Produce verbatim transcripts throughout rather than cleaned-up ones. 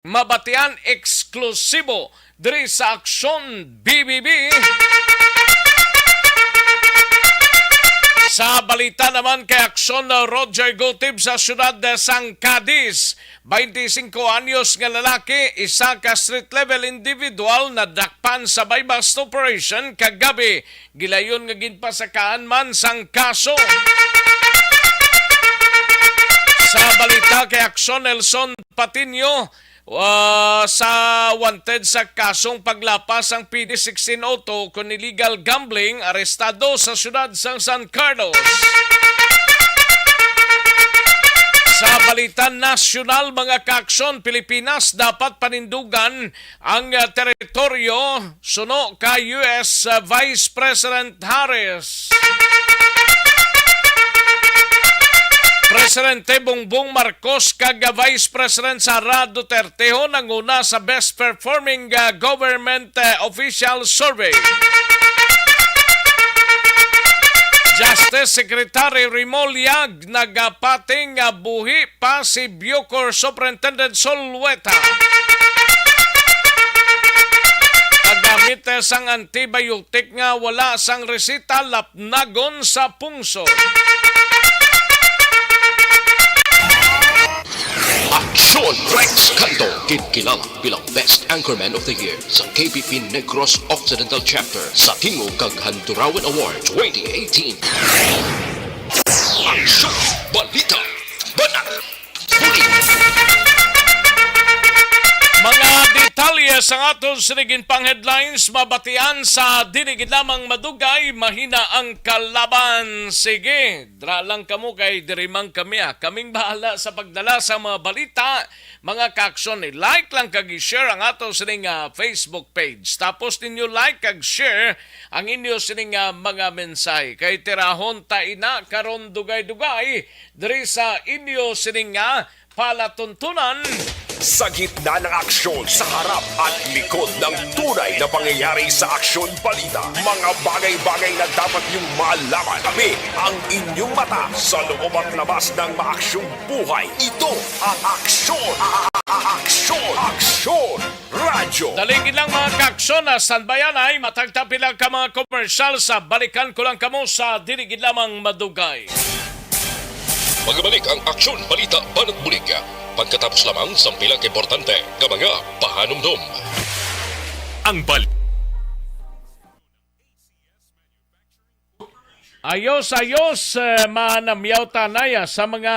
Mabatian eksklusibo diri sa Aksyon B B B. Sa balita naman kay Aksyon, uh, Roger Gutib sa siyudad sang Cadiz. Twenty-cinco anyos nga lalaki, isa ka street level individual, nadakpan sa buy-bust operation kagabi. Gilayon nga ginpasakaan man sang kaso. Sa balita kay Aksyon, Nelson Patiño, ah, sa wanted sa kasong paglapas sang P D sixteen oh two kon illegal gambling, arestado sa siyudad sang San Carlos. Sa balita nasyonal, mga kaaksyon, Pilipinas dapat panindugan ang, ah, teritoryo suno kay U S Vice President Harris. Presidente Bongbong Marcos kag Vice President Sara Duterte ho nanguna sa Best Performing, uh, Government, uh, Official Survey. Justice Secretary Remulla nagapating nga buhi pa si Bucor Superintendent Zulueta. Paggamit sang antibiotic nga wala sang resita, lapnagon sa pungsod. Aksyon Rex Cantong, ginkilala bilang Best Anchorman of the Year sa K P P Negros Occidental Chapter sa Tingog kag Handurawan Award twenty eighteen. Aksyon! Balita! Banat! Bulig! Mga detalye sang aton sining pang headlines mabatian sa Dili Gid Lamang Madugay, Mahina ang Kalaban. Sige, dra lang kamo kay diri man kami, ah. Kaming bahala sa pagdala sa mga balita, mga kaaksyon. I-like lang kag i-share ang ato sining, ah, Facebook page. Tapos ninyo like kag share ang inyo sining, ah, mga mensahe. Kay tirahon ta ina karon dugay-dugay diri sa inyo sining, ah, palatuntunan. Sa gitna ng aksyon, sa harap at likod ng tunay na pangyayari sa aksyon balita, mga bagay-bagay na dapat niyong malaman. Kami ang inyong mata sa loob at labas ng maaksyong buhay. Ito ang aksyon. A-, a-, a-, aksyon. Aksyon. Radyo. Dali gid lang, mga kaaksyon, ah, standbyan ay matagtapila ka mga komersyal sa balikan ko lang kamo sa Dili Gid Lamang Madugay. Magabalik ang Aksyon Balita Banat Bulig pagkatapos lamang sang pila ka importante nga mga pahanumdom. Ang bal- Ayos, ayos, eh, manamyaw ta anay, ah, sa mga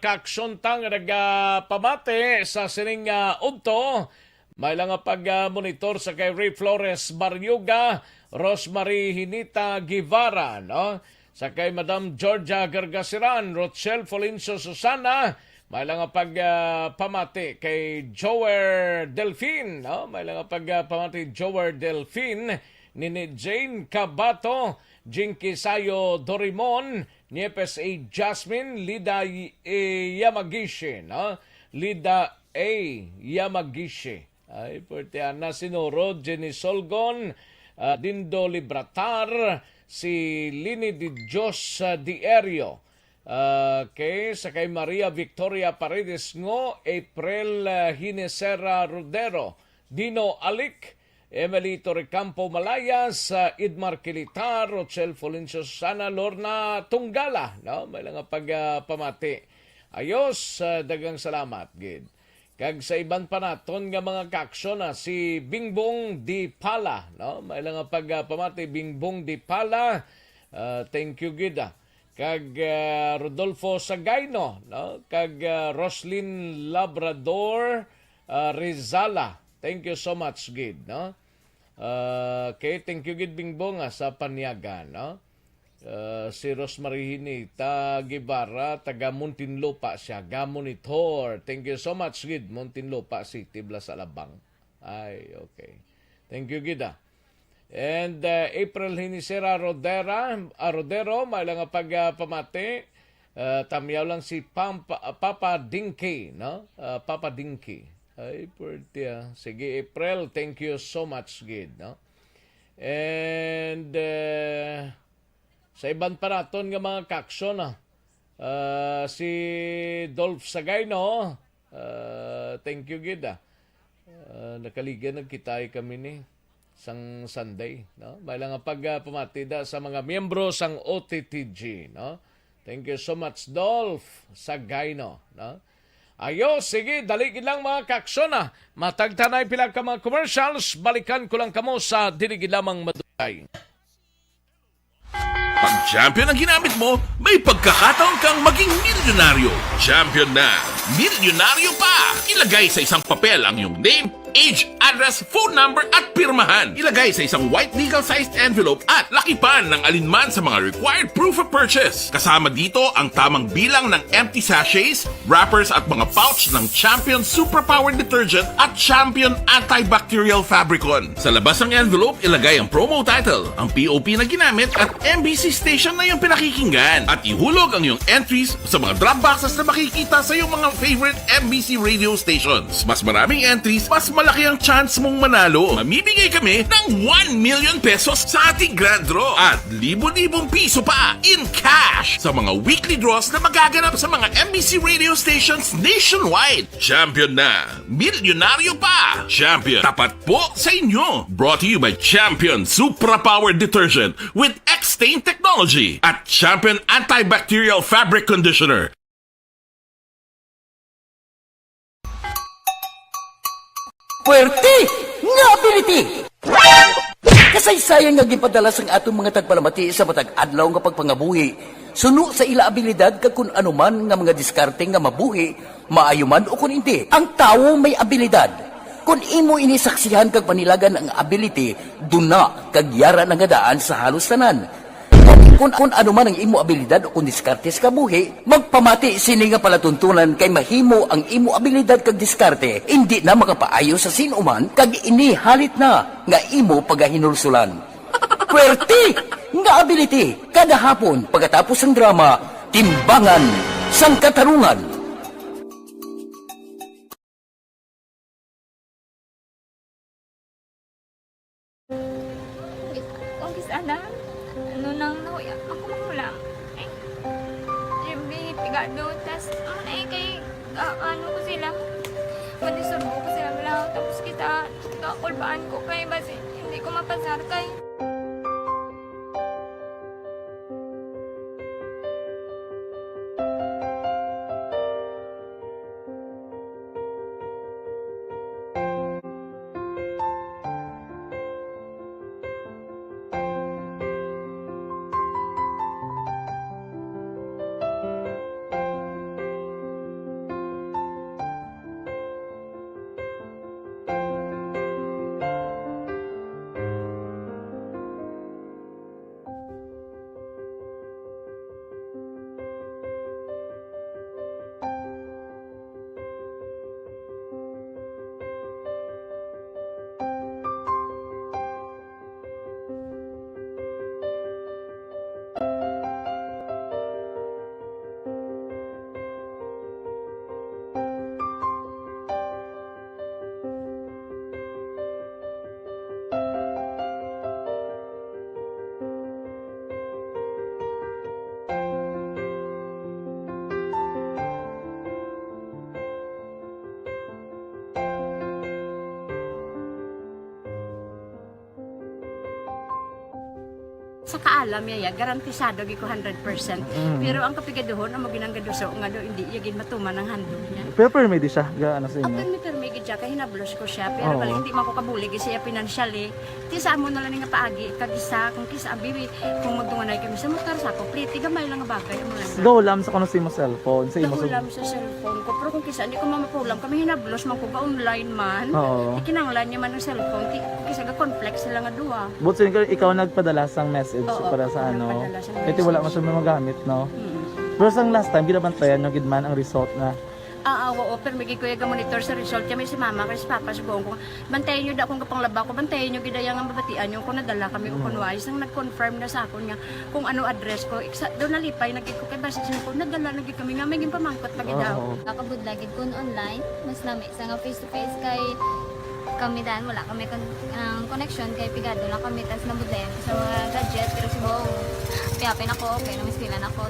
kaaksyon ta nga nagapamati sa sining, ah, udto. May lang nga pag, ah, monitor sa kay Ray Flores Barriuga, Rosemary Hinita Guevara, no? Sa kay Madam Georgia Gargasiran, Rochelle Florencio Susana, may lang nga pag, ah, pamati kay Joer Delfin, no? May lang nga pag, ah, pamati Joer Delfin, Nini Jane Cabato, Jinky Sayo Dorimon, Niepes A Jasmine, Lida Y-, eh, Yamagishi, no? Lida A Yamagishi. Ay, puwerte, Ana Sinuro, Jenny Solgon, ah, Dindo Libratar, si Lini Di Dios, ah, Dierio. Ah, okay, sa kay Maria Victoria Paredes Ngo, April, ah, Hinesera Rodero, Dino Alic, Emily Torrecampo Malayas, ah, Idmar Kilitar, Rochelle Fulencio Susana, Lorna Tunggala, no? May lang nga pag, ah, pamati. Ayos, ah, daghang salamat gid. Kag sa iban pa naton nga mga kaaksyon, ah, si Bingbong Di Pala, no? May lang nga pag, ah, pamati, Bingbong Di Pala. Ah, thank you gid, ah. Kag, ah, Rodolfo Sagayno, no? Kag, ah, Roslyn Labrador, ah, Rizala. Thank you so much gid, no? Ah, okay, thank you gid, Bingbong, ah, sa panyaga, no? Ah, si Rosemary Hinita Guevara, taga Muntinlupa siya, ga-monitor. Thank you so much gid, Muntinlupa City, Blas Alabang. Ay, okay. Thank you gid, ah. And, ah, April Hinisera Rodera, ah, Rodero, may lang nga pag, ah, pamati. Ah, tamyaw lang si Pampa-, ah, Papa Dinky, no? Ah, Papa Dinky. Ay, puwerte, ah. Sige, April, thank you so much gid, no? And, ah, sa iban pa naton nga mga kaaksyon, ah, ah, si Dolph Sagayno, ah, thank you gid, ah. Ah, nakaligya nagkitay kami ni sang Sunday, no? May lang ang pagpamati da sa mga miyembro sang O T T G, no? Thank you so much, Dolph Sagayno, no? Ayo, sige, dali gid lang, mga kaaksyon, ah. Matagtanay pila ka mga commercials, balikan ko lang kamo sa dili gid lamang madugay. Pag champion ang ginamit mo, may pagkakataon kang maging milyonaryo. Champion na, milyonaryo pa! Ilagay sa isang papel ang iyong name, age, address, phone number, at pirmahan. Ilagay sa isang white legal-sized envelope at lakipan ng alinman sa mga required proof of purchase. Kasama dito ang tamang bilang ng empty sachets, wrappers, at mga pouch ng Champion Superpower Detergent at Champion Antibacterial Fabricon. Sa labas ng envelope, ilagay ang promo title, ang P O P na ginamit, at M B C station na iyong pinakikinggan. At ihulog ang iyong entries sa mga drop boxes na makikita sa iyong mga favorite M B C radio stations. Mas maraming entries, mas malaki ang chance mong manalo. Mamimigay kami ng one million pesos sa ating grand draw at libo-libong piso pa in cash sa mga weekly draws na magaganap sa mga M B C radio stations nationwide. Champion na! Milyonaryo pa! Champion, tapat po sa inyo! Brought to you by Champion Supra Power Detergent with X-Stain Technology at Champion Antibacterial Fabric Conditioner. Puwerte nga ability! Kasaysayan nga ginpadala sang aton mga tagpalamati sa matag adlaw nga pagpangabuhi, suno sa ila abilidad kag kun ano man nga mga diskarte nga mabuhi, maayo man o kun indi. Ang tawo may abilidad. Kun imo ini saksihan kag panilagan ang ability, duna kag yara na nga daan sa halos tanan. Kun, kun ano man ang imo abilidad o kun diskarte sa kabuhi, magpamati sini nga palatuntunan kay mahimo ang imo abilidad kag diskarte indi na makapaayo sa sin-o man kag ini halit na nga imo pagahinulsulan. Puwerte nga ability kada hapon pagkatapos sang drama, Timbangan sang Katarungan. Ang kis-a na, ano nang nahuya, ako mahulam. Ay, Jimmy, pigado, tas, ano na eh, kay, ah, ano ko sila, madisturbo ko sila, wala, tapos kita, kakulbaan ko kay, basi, hindi ko mapasar kay. Sa kaalam niya, ya, garantisado gid ko hundred percent. Mm. Pero ang kapigaduhon, amo ginang gaduso nga do, hindi iya gid matuman ang handog niya. Pero permi di siya, ga, ano sa inyo? Ah, permi, permi gid siya, kay hinablos ko siya. Pero Oo. Bali, hindi man ko kabulig siya financially. Ti sa amo na lang nga paagi, kag isa, kung kisa, abi, kung magdunganay kami sa motor, sa ako, pliti, gamay lang nga bagay, amo lang. Gahulam sa kuno sa imo cellphone, sa imo sa Gahulam sa cellphone ko, pero kung kisa, hindi ko mamapulam, kami hinablos man ko, ga-online man. Oo. Ikinanglan niya man ang cellphone, ti, kung kisa, ga-conflict sila nga duha. But so, ikaw, ikaw nagpadala sang message Oo, para sa ako ano? nagpadala sang Kaya wala message. man siya magamit, no? Mm. Pero sang last time, ginabantayan nyo gid man ang result na Ah, ah, oo, pero may gid ko iya ga-monitor sa result. Kami si mama, kay si papa, sugoon ko, bantayan nyo da kung kapanglaba ko, bantayan nyo gid iya nga mabatian nyo kung nadala kami o Mm. kung wala. Isang nag-confirm na sa akon nga kung ano address ko. Iksa, daw nalipay na gid ko kay basi siya ko, nadala na gid kami nga may ginpamangkot pa gid daw. Oo. Nakabudla gid kun online, mas lami sa nga face to face kay kami dan wala kami kon-, ang connection kay pigado lang kami tas nabudlayan ko sa mga gadget pero si Bong, piyapin ako, okay na, mas pila na ko.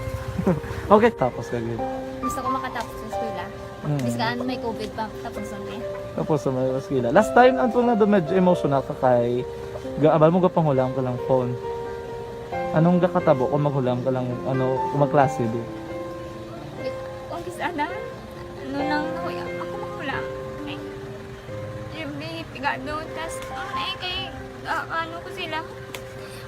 Okay, tapos ka gid. Gusto ko makatapos sa eskwela. Mm. Biskan may covid pa, tapos na eh. Tapos sa may eskwela. Last time, ang tuna do medyo emotional ka kay ga-, abal mo gapanghulam ka lang phone. Anong gakatabo kung maghulam ka lang, ano, kung magklase di? Kung kis-, ana, ano nang nahuya, ako maghulam. Ay, siyempre, pigado, tas, ay, kay, ah, ano ko sila,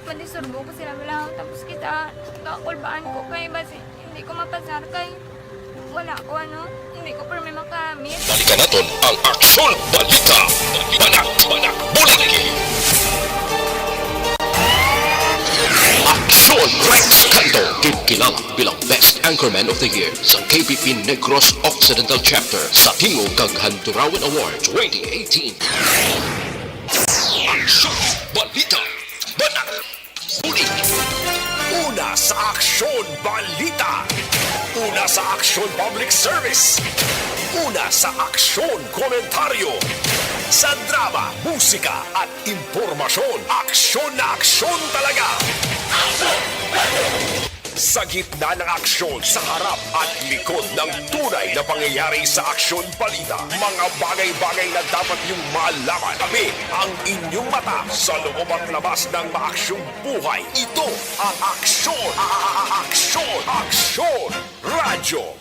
madisturbo ko sila, wala, tapos kita, kakulbaan ko, kay basi, hindi ko mapasar, kay wala ko, ano, hindi ko permi makamit. Balikan naton ang Aksyon Balita. Balak, balak, buliki. Aksyon Rex Canto, gikilala bilang Best Anchorman of the Year sa K P P Negros Occidental Chapter sa Tingog kag Handurawan Award twenty eighteen. Aksyon Balita. Balak, buliki. Una sa Aksyon Balita. Una sa Aksyon Public Service. Una sa Aksyon Komentaryo. Sa drama, musika, at impormasyon, aksyon na aksyon talaga. Sa gitna ng aksyon, sa harap at likod ng tunay na pangyayari sa Aksyon Balita, mga bagay-bagay na dapat niyong malaman. Kami ang inyong mata sa loob at labas ng maaksyong buhay. Ito ang Aksyon, a-, a-, a-, Aksyon, Aksyon Radyo.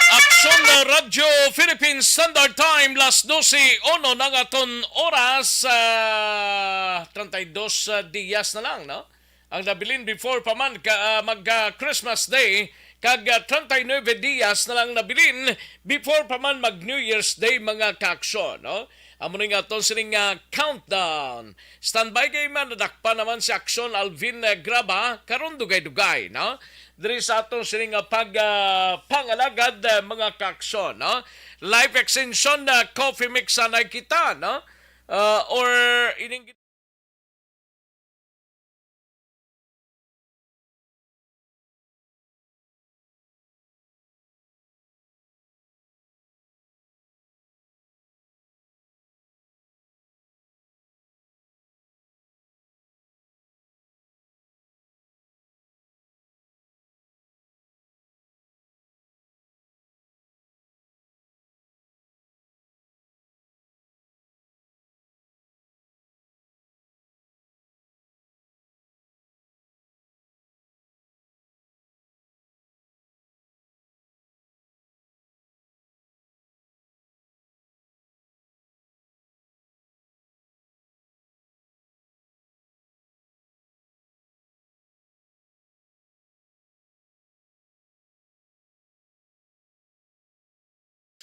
Aksyon na Radyo Philippine Standard Time, las dose uno na ang aton oras, ah, treinta y dos, ah, dias na lang, no? Ang nabilin before pa man ka, ah, mag, ah, Christmas Day, kag, ah, treinta y nueve dias na lang nabilin before pa man mag New Year's Day, mga kaaksyon, no? Amo ni nga aton sining, ah, countdown. Standby kay man, nadakpan naman si Aksyon Alvin, eh, Graba, karon dugay-dugay, no? Diri sa aton sining, ah, pag, ah, pangalagad, eh, mga kaaksyon, no? Life extension, ah, coffee mix sanay kita, no? Ah, or ining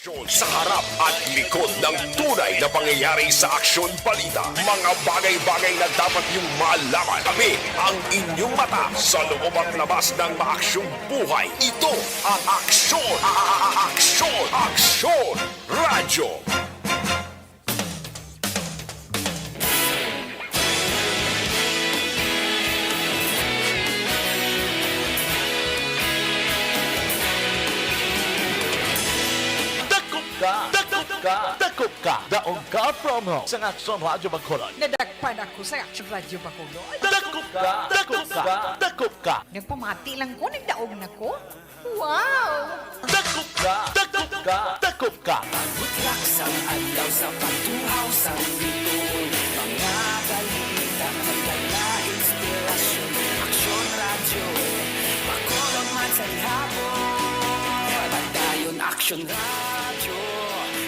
Sa harap at likod ng tunay na pangyayari sa Aksyon Balita, mga bagay-bagay na dapat niyong malaman. Kami ang inyong mata sa loob at labas ng maaksyong buhay. Ito ang Aksyon, a-, a-, a-, Aksyon, Aksyon Radyo. Dakop ka, dakop ka, dakop ka. Daog ka promo sa Aksyon Radyo Bacolod. Nadakpan ako sa Aksyon Radyo Bacolod. Dakop ka, dakop ka, dakop ka. Nagpamati lang ko, nagdaog na ko. Wow! Dakop ka, dakop ka, dakop ka. Pagbutlak sang adlaw sa pagtuhaw sang bituon, mga balita nga dala inspirasyon. Aksyon Radyo Bacolod man sa gihapon. Padayon Aksyon Radyo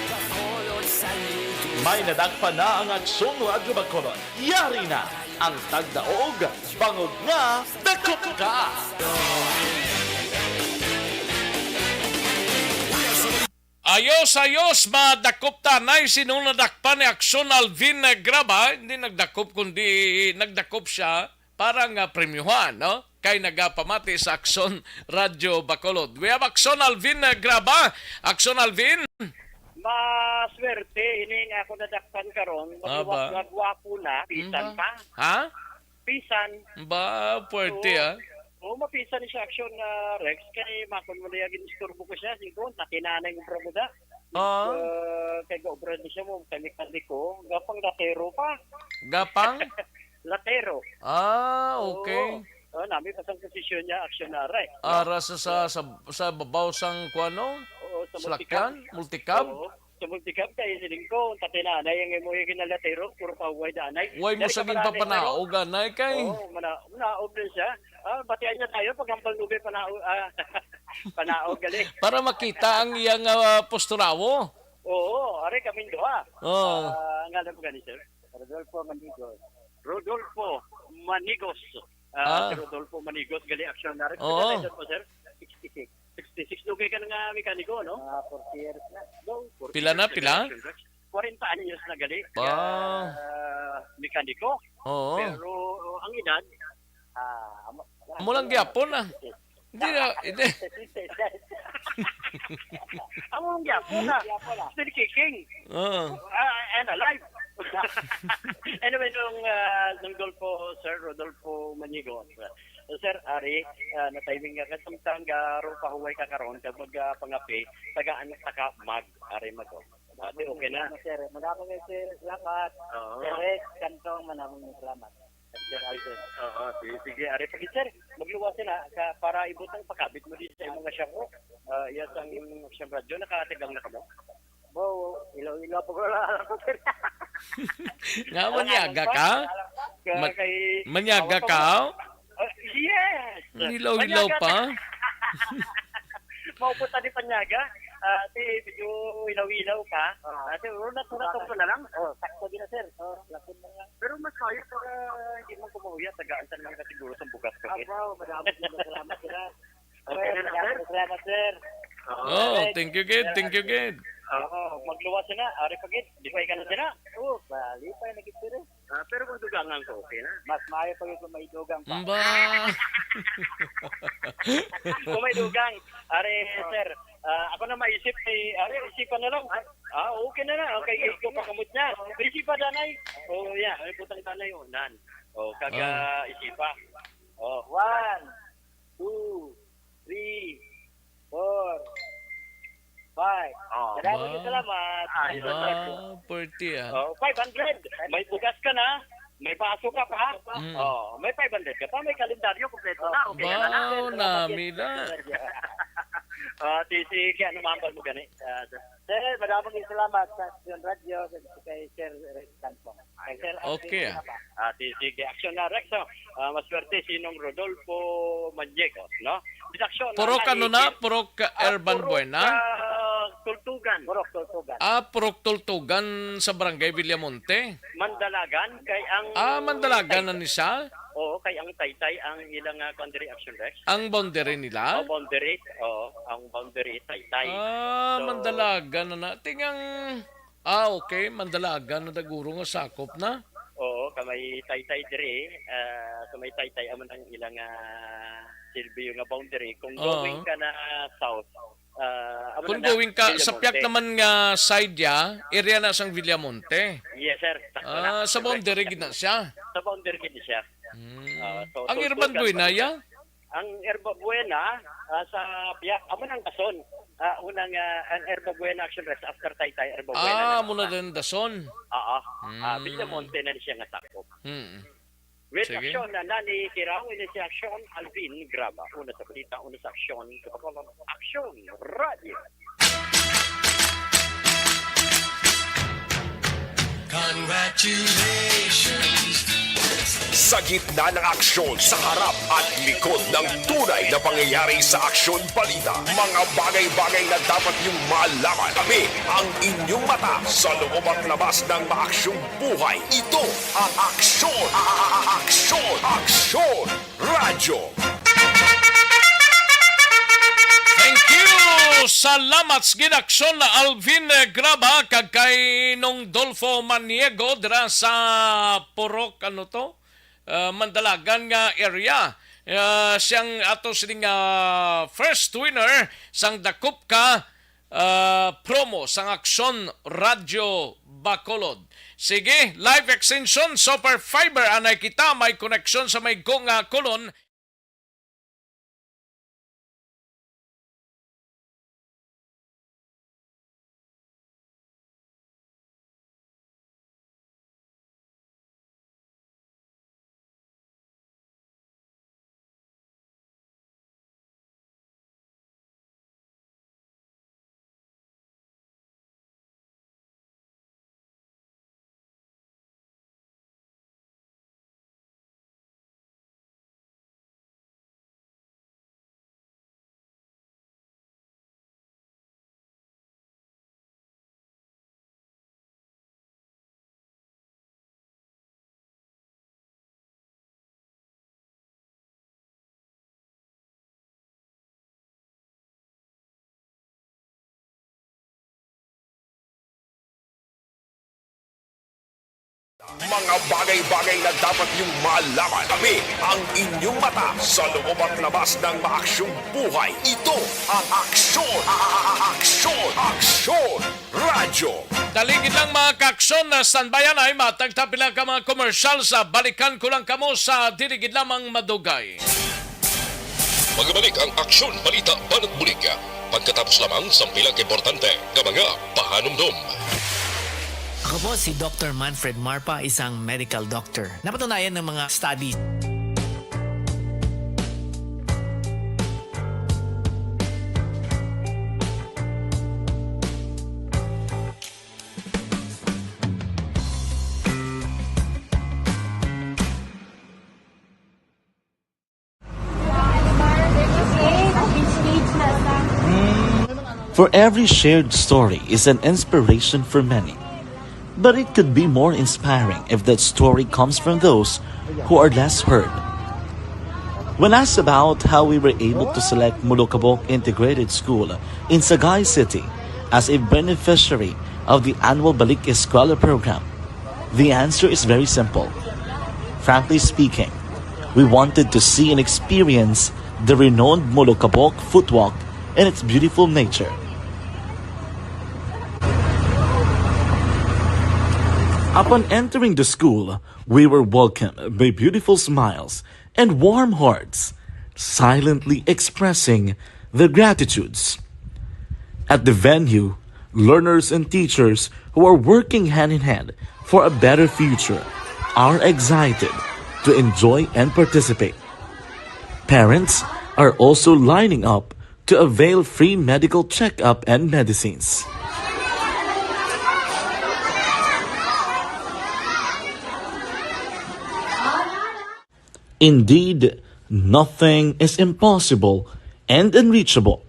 Bacolod sa lido. May nadakpan na ang Aksyon Radyo Bacolod. Yari na ang tagdaog, bangod nga dakop ka. Ayos, ayos, madakop ta. Nay, sino nadakpan ni Aksyon Alvin, eh, Graba? Hindi nagdakop, kundi nagdakop siya para nga premyuhan, no? Kay nagapamati sa Aksyon Radyo Bacolod. We have Aksyon Alvin, eh, Graba. Aksyon Alvin. Maswerte ini nga ako nadakpan karon. Ah, ba? Magwa-, magwapo na, bisan Mm, ba? pa. Ha? Bisan. Ba, puwerte, Oo. ah. Oo, mapisan ni siya aksyon, ah, Rex, kay makon mo na yung ginisturbo ko siya, sigo, nakinanay mo, bro, mo da. Ah. Ah, kay gaobra ni siya mo, kami kali ko, gapang latero pa. Gapang? Latero. Ah, Oo. okay. Oh, nami pa sang posisyon niya, aksyon na, Rex. Ara sa, sa, sa, sa babaw sang kuano? Oo, Sa Salakyan? Multicab. Multicab? Oo. Sa multicab, kay siling ko, ang tatay nanay, ang imo yung ginalatero, puro pahuway da, anay. Way mo Dari ka saging manalig, papanaog, pero anay, kay? Oo, mana-, manaog din siya. Ah, batian niya tayo, pag hambal nubay, panaog, ah, panaog, gali. Para makita ang iyang, ah, posturawo. Oo, ari kaming duha. Oo. Ah, ang alam ko gani, sir? Rodolfo Manigos. Rodolfo Manigos. Ah, Ah. Si Rodolfo Manigos, gali action na rin. Oo. Pila na edad mo, sir? Sixty-six. Sixty-six. Dugay ka na nga mekaniko, no? Mga forty years na. No, forty Pila na, years na pila? Gali action, sir. Kwarenta anyos na gali. Wow. Ah, mekaniko. Oo. Pero ang edad, ah, amo, Amo lang gyapon, ah. Hindi na, hindi. Amo lang gyapon, ah. Still kicking. Oo. Ah, and alive. Anyway, nung, ah, nung Dolfo, Sir Rodolfo Manigos, ah, Sir Ari, ah, na-timing nga ka, samtang, ah, ro pahuway ka karon, kag mag, ah, pangape, tagaan ta ka mag, Ari mag, oh. Ate, okay na. Salamat, sir. Madamo nga, sir. Salamat. Oo. Sir Rex Cantong, madamo nga salamat. Sir Alvin. Oo, sige, sige. Ari pa gid, sir. Magluwas na ka para ibutang pakabit mo dito sa imong nga shop, oh. Ah, iya sang shop radyo, nakatigang na kamo? Bo, ilaw-ilaw pa ko lang ako, sir. Nga, manyaga ka? Ka Ma-, kay manyaga awa pa ka, mo. Oh? Ah, yes! Ilaw-ilaw Manyaga pa? ka. Maupos na di panyaga. Ah, ate, medyo ilaw-ilaw ka. Ah. Ate, oh, nat-, natulog na lang. Oh, sakto din na, sir. Oh, lakon na lang. Pero mas maayo pa, ah, hindi mo kumuya, tagaan sa mga siguro sa bugas ko, Ah, eh. Wow, madami po. Salamat, sir. Okay, Okay, na, sir. Salamat, sir. Oo. Oh, Alright. thank you, gid. Thank you, gid. Oo, magluwas na. Ari pa, gid. Di pa ikaw na sila. Oo, bali pa yung nag-experience. Ah, pero kung dugangan ko, okay na. Mas maayo pa yung kung may dugang pa. Mba. Kung may dugang, are, sir, ah, ako na maisip, eh, are, isipan na lang. Ah, okay na na. Okay, ikaw pa kamot niya. Isipan na, nay. Oh, yeah, ay, butang tanay, oh, nan. Oh, kaga Ah. isipa. Oh. One, two, three, four, five. Oh. Salamat, Wow. salamat. Ah, yun. Wow, forty, ah. Oh, five hundred. May bugas ka na, may baso ka pa. Mm. Oh, may five hundred ka pa, may kalendaryo, kompleto na. Okay na na. Wow, Salamat, nami na. Ah, T C, kaya ano mambal mo gani? Ah, Sir, madamong salamat sa Action Radio, sa, kay Sir Rex Cantong. Kay Sir Alvin Okay, ah. Capa. Ah, T C, kay Action na, Rex, oh. Ah, maswerte si Nong Rodolfo Maniego, no? Sa Action, Purok ah, ano na? Purok, ah, Ah, Urban Purok, Buena? ah, Tultugan. Purok Tultugan. Ah, Purok Tultugan sa Barangay Villamonte? Mandalagan, kay ang Ah, Mandalagan na ni siya? Oo, kay ang Taytay ang ilang, ah, boundary, Action Rex. Ang boundary nila? Oh, boundary. Oo, ang boundary, Taytay. Ah, So, Mandalagan na na. Tingang, ah, okay, Mandalagan na daguro nga sakop na. Oo, ka may Taytay diri, ah, sa may Taytay, amo ang ilang, ah, Silvio nga boundary. Kung Oo. going ka na south, ah, amo Kung na na, going ka, sa Villamonte. Piak naman nga side ya, area na sang Villamonte. Yes, sir. Sakto na. Ah, sa Correct. boundary gid na siya. Sa boundary gid siya. Hmm. Ah, so, Ang so, Urban so, Buena, ya? Ang Herba Buena, ah, sa Piak, amo nang Dason. Ah, unang, ah, ang Herba Buena Action Rex after Taytay, Herba Buena Ah, na. Muna din Dason. Oo. Ah, Hmm. Villamonte na siya nga sakop. Hmm. With Sige. Action na nani Kiraw, ini si Action, Alvin Graba. Una sa balita, una sa aksyon, sa Bacolod, Action Radio. Congratulations. Sa gitna ng aksyon, sa harap at likod ng tunay na pangyayari sa Aksyon Balita, mga bagay-bagay na dapat niyong malaman. Kami ang inyong mata sa loob at labas ng maaksyong buhay. Ito ang Aksyon, a-, a-, a-, Aksyon, Aksyon Radyo. Thank you! Salamat sa ginaksyon na Alvin, eh, Graba kag kay Nong Dolfo Maniego dira sa Purok, ano to? Ah, Mandalagan nga area. Ah, siyang ato sining, ah, first winner sang dakop ka ah, promo sang Aksyon Radyo Bacolod. Sige, live extension, Super Fiber, anay kita, may koneksyon sa may gunga kulon. Mga bagay-bagay na dapat niyong malaman. Kami ang inyong mata sa loob at labas ng maaksyong buhay. Ito ang Aksyon! A- a- a- Aksyon! Aksyon! Radyo! Dali gid lang, mga kaaksyon, na standbyan ay matagtapila ka mga komersyal sa balikan ko lang kamo sa dili gid lamang madugay. Magabalik ang Aksyon Balita Banat Bulig pagkatapos lamang sang pila ka importante nga mga pahanumdom. Ako po si Doctor Manfred Marpa, isang medical doctor. Napatunayan ng mga studies. For every shared story is an inspiration for many. But it could be more inspiring if that story comes from those who are less heard. When asked about how we were able to select Molokabok Integrated School in Sagay City as a beneficiary of the annual Balik Eskwela program, the answer is very simple. Frankly speaking, we wanted to see and experience the renowned Molokabok footwalk and its beautiful nature. Upon entering the school, we were welcomed by beautiful smiles and warm hearts, silently expressing their gratitudes. At the venue, learners and teachers who are working hand in hand for a better future are excited to enjoy and participate. Parents are also lining up to avail free medical checkup and medicines. Indeed, nothing is impossible and unreachable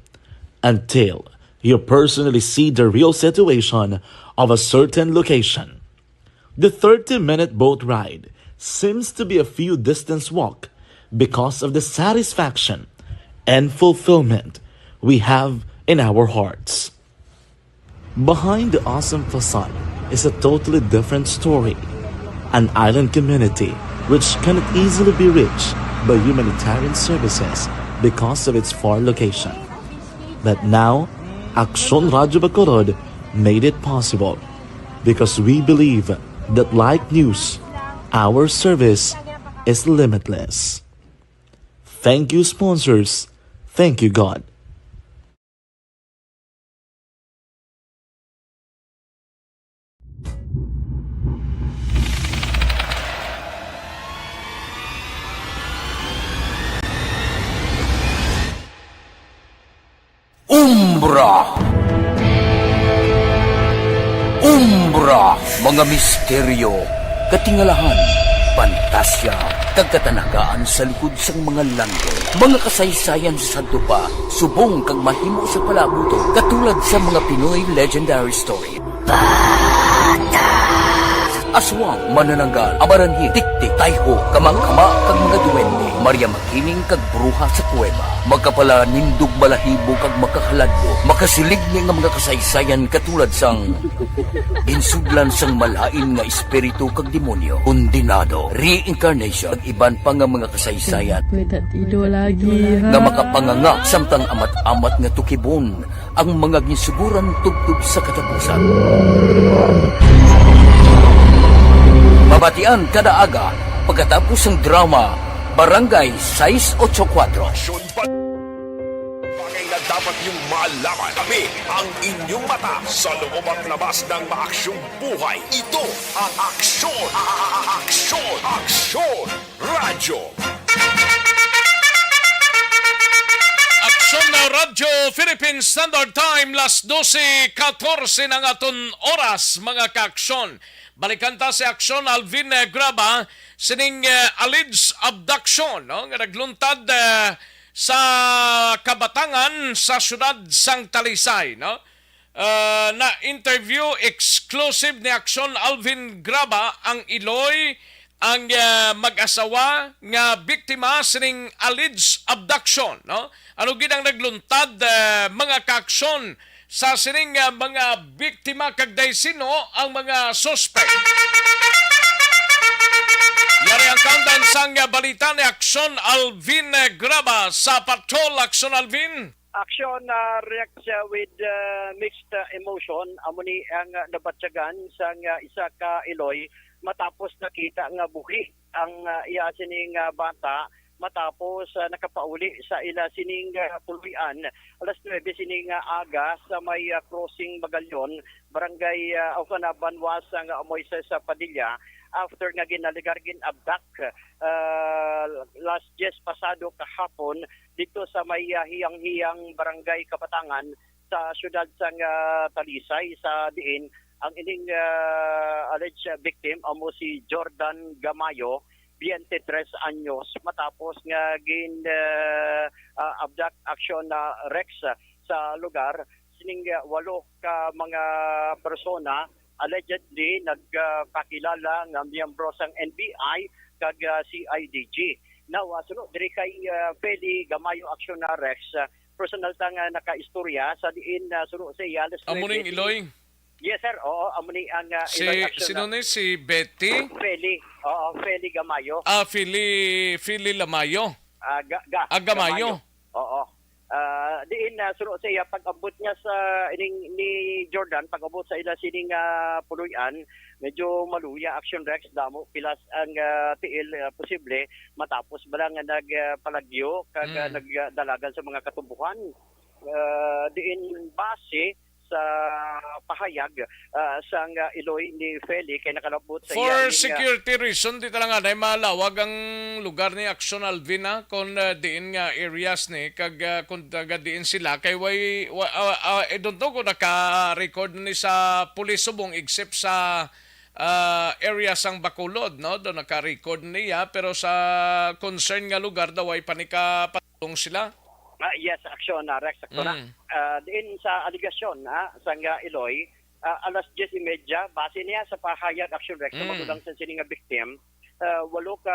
until you personally see the real situation of a certain location. The thirty-minute boat ride seems to be a few distance walk because of the satisfaction and fulfillment we have in our hearts. Behind the awesome facade is a totally different story. An island community which cannot easily be reached by humanitarian services because of its far location. But now, Aksyon Radyo Bacolod made it possible because we believe that like news, our service is limitless. Thank you, sponsors. Thank you, God. Umbra. Umbra, mga misteryo, katingalahan, pantasya, kag katanagaan sa likod sang mga langit. Mga kasaysayan sa sadto pa, subong kag mahimo sa palaabuton, katulad sa mga Pinoy legendary story. Aswang, manananggal, amaranhit, tiktik, tayho, kamangkama, kag mga duwende, Maria Makiling kag bruha sa kuweba, makapalanindog balahibo kag makahaladlok, makasiligni nga mga kasaysayan katulad sang ginsudlan sang malain nga espiritu kag demonyo, kondenado, reincarnation, kag iban pa nga mga kasaysayan. Pwede ido lagi, ha? Nga makapanganga samtang amat-amat nga tukibon ang mga ginsuguran tubtob sa katapusan. Mabatian kada aga pagkatapos sang drama Barangay Sais Ocho Kuatro. Aksyon pa-, bagay na dapat niyong malaman. Kami ang inyong mata sa loob at labas ng maaksyong buhay. Ito ang Aksyon, a-, a-, a-, Aksyon, Aksyon Radyo. Aksyon na Radyo Philippine Standard Time, las dose katorse na ang aton oras, mga kaaksyon. Balikan ta si Aksyon Alvin, eh, Graba, sining, eh, alleged abduction, no, nga nagluntad, eh, sa Kabatangan sa siyudad sang Talisay, no? Ah, na-interview exclusive ni Aksyon Alvin Graba ang iloy, ang, ah, mag-asawa nga biktima sining alleged abduction, no? Ano gid ang nagluntad, ah, mga kaaksyon, sa sining, ah, mga biktima kag daw sin-o ang mga suspect? Yari ang countdown sang, ah, balita ni Aksyon Alvin, eh, Graba sa Patrol. Aksyon Alvin. Action, ah, reacts, ah, with, ah, mixed, ah, emotion. Amo ni ang, ah, nabatyagan sang, ah, isa ka iloy matapos nakita nga buhi ang, ah, iya sining, ah, bata matapos, ah, nakapauli sa ila sining, ah, puloy-an alas nuwebe sining, ah, aga sa may, ah, Crossing Magallon, Barangay, ah, o kana, Banwa sang, ah, Moises, ah, Padilla, after nga ginaligar gin-abduct, ah, alas diyes pasado kahapon dito sa may, ah, Hiyang-Hiyang, Barangay Kabatangan, sa siyudad sang, ah, Talisay, sa diin ang ining, ah, alleged victim amo si Jordan Gamayo, twenty-three anyos, matapos nga gin, ah, ah, abduct action na Rex sa lugar. Sining, ah, walo ka mga persona allegedly nagpakilala nga miyembro sang N B I kag, ah, C I D G. Now, ah, suno diri kay, ah, Feli Gamayo, action na Rex, ah, personal ta nga nakaistorya sa diin, ah, suno sa iya, alas Amo ning nuwebe. Iloy? Yes, sir. Oo, amo ni ang, ah, Si, Iloy action sino na. Ni? Si Betty? Feli. Oo, Feli Gamayo. Ah, Feli, Feli Lamayo. Ah, Ga-, Ga-, Ah, Gamayo. Gamayo. Oo. Ah, diin na suno sa iya pag-abot niya sa ining ni Jordan, pag-abot sa ila sining, ah, puloy-an, medyo maluya action Rex, damo pilas ang, ah, tiil, ah, posible matapos bala nga nag, ah, palagyo kag, ah, Mm. nagdalagan sa mga katumbuhan. Ah, diin base sa pahayag, ah, sang, ah, iloy ni Feli kay nakalabot sa For iya ning, ah, security reason, di talaga na malawag ang lugar ni Action Alvin, ah, kung, ah, diin nga areas ni, kag, ah, kung taga diin sila, kay way, wa-, ah, ah, I don't know kung naka-record ni sa pulis subong except sa, ah, area sang Bacolod, no? Do naka-record niya, pero sa concern nga lugar daw ay panikapadulong sila. Ah, yes, action na, Rex, sakto na. Mm. Ah, diin sa alegasyon, ah, sang, ah, iloy, ah, alas diyes y media, base niya sa pahayag, action Rex, sa Mm. magulang sa sini nga victim, ah, walo ka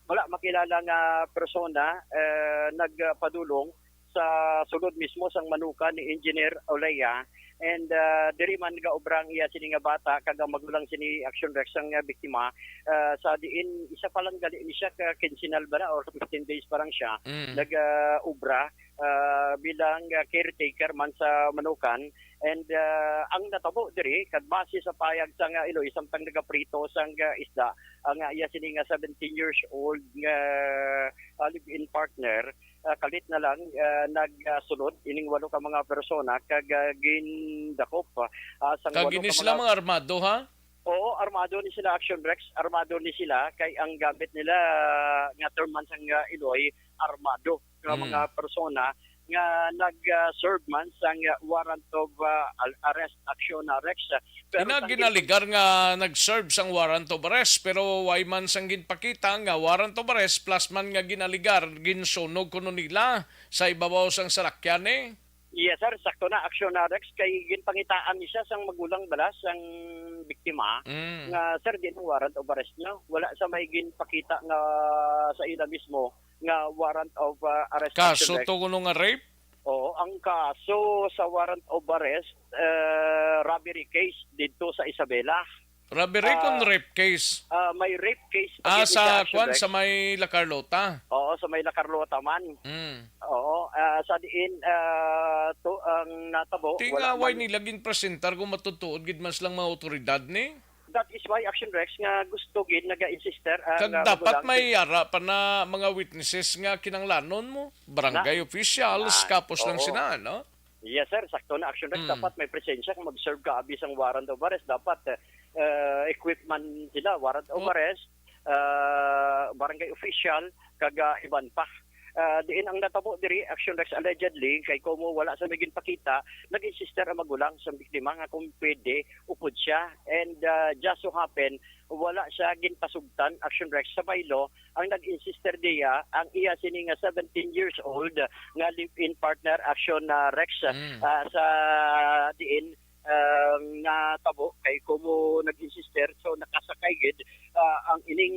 wala makilala nga persona, eh, nagpadulong sa sulod mismo sang manukan ni Engineer Olea, and, ah, diri man gaobra ang iya sini nga bata kag ang magulang sini, action Rex, sang, ah, biktima. Ah, sa diin isa pa lang gali ni siya, ka kinsinal ba na or fifteen days pa lang siya, Mm. nag, ah, obra, ah, bilang, ah, caretaker man sa manukan. And, ah, ang natabo diri, kag base sa payag sang, ah, iloy, samtang nagaprito sang, ah, isda ang, ah, iya sini nga seventeen years old nga, ah, live-in partner, ah, kalit na lang, ah, nagsulod ining walo ka mga persona kag, ah, gindakop, ah, sang Kag walo ini ka sila mga mga armado, ha? Oo, armado ni sila, action Rex. Armado ni sila kay ang gamit nila, ah, nga term man sang, ah, iloy, armado nga Mm. mga persona nga nag, ah, serve man sang, ah, warrant of, ah, al-, arrest, action na Rex. Pero Ina sang ginaligar nga nag-serve sang warrant of arrest, pero way man sang ginpakita nga warrant of arrest, plus man nga ginaligar, ginsunog kuno nila sa ibabaw sang salakyan, eh. Yes, sir. Sakto na, action na, Rex. Kay ginpangitaan ni siya sang magulang bala sang biktima Mm. nga, "Sir, di na warrant of arrest niyo." Wala sa may ginpakita nga sa ila mismo nga warrant of, ah, arrest, Kaso action, Rex. To kuno nga rape? Oo, ang kaso sa warrant of arrest, eh, robbery case didto sa Isabela. Robbery kun Ah, rape case? Ah, may rape case pa Ah, gid sa siya, action, kwan, Rex. Sa may La Carlota? Oo, sa may La Carlota man. Mm. Oo, ah, sa diin, ah, to, ang natabo, Ti wala nga, way man nila ginpresentar kung matutuod gid man silang mga otoridad ni? That is why, action Rex, nga gusto gid naga-insister ang, Kag ah, dapat magulang may ara pa na mga witnesses nga kinanglanon mo, barangay Na- officials, Na- kapos lang oo. Sila, no? Yes, sir. Sakto na, action Rex. Mm. Dapat may presensya kung mag-serve ka abi sang warrant of arrest. Dapat, eh, eh, equipment sila, warrant of Oh. arrest, ah, barangay official, kag, ah, iban pa. Ah, diin ang natabo diri, action Rex, allegedly, kay kumo wala sa may ginpakita, nag-insister ang magulang sa biktima nga kung pwede, upod siya. And, ah, just so happen, wala siya ginpasugtan, action Rex, sa baylo. Ang nag-insister diya, ang iya sini nga seventeen years old nga live-in partner, action na Rex, Mm. ah, sa diin, ah, nga tabo kay kumo nag-insister, so nakasakay gid, ah, ang ining,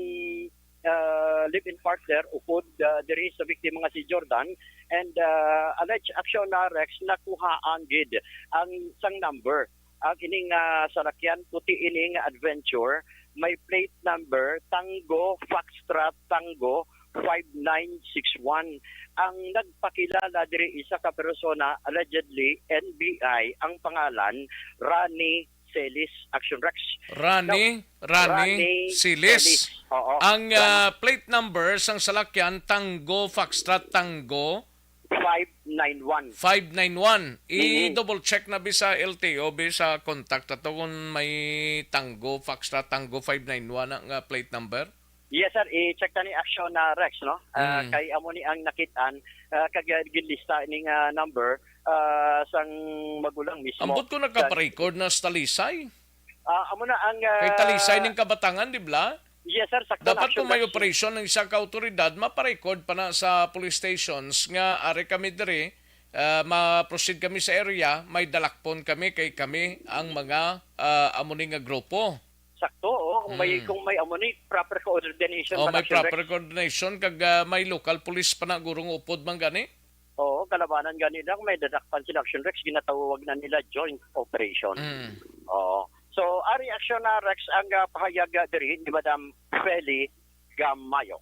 ah, live-in partner upod, ah, diri sa biktima nga si Jordan, and, ah, alleged action na Rex, nakuhaan gid ang sang number. Ang ining, ah, salakyan, puti ini nga Adventure, may plate number Tango Foxtrot Tango five nine six one. Ang nagpakilala diri, isa ka persona, allegedly N B I ang pangalan, Rani Celis, Action Rex. Rani, Now, Rani Rani Celis. Celis. Oo. Ang Rani. ah, plate number sang salakyan, Tango Foxtrot Tango five nine one. five nine one. Mhm. I-double check na bi sa L T O, bi sa contact ato kung may Tango Foxtrot Tango five nine one ang ah, plate number. Yes, sir. I-check ta ni Action na Rex, no? Ah, Mm. Kay amo ni ang nakitaan, ah, kag ah, ginlista ning ah, number ah, sang magulang mismo. Ambot ko nagkaparecord na sa Talisay. Ah, amo na ang ah, Kay Talisay ning Kabatangan, di ba? Yes, sir. Sakto na, Dapat Action kung may Rex. operasyon ng isang ka-autoridad, maparecord pa na sa police stations nga ari kami diri, ah, ma-proceed kami sa area, may dalakpon kami kay kami ang mga ah, amo ni nga grupo. Sakto, oo. Kung may, Mm. kung may amo ni proper coordination Oh, man, may Action Rex. proper coordination kag ah, may local police pa na gurong upod man gani. Oo, kalabanan gani lang, may dadakpan sila, Action Rex, ginatawag na nila joint operation. Mm. Oo. So, ari, Action na Rex, ang ah, pahayag ah, diri ni Madam Feli Gamayo.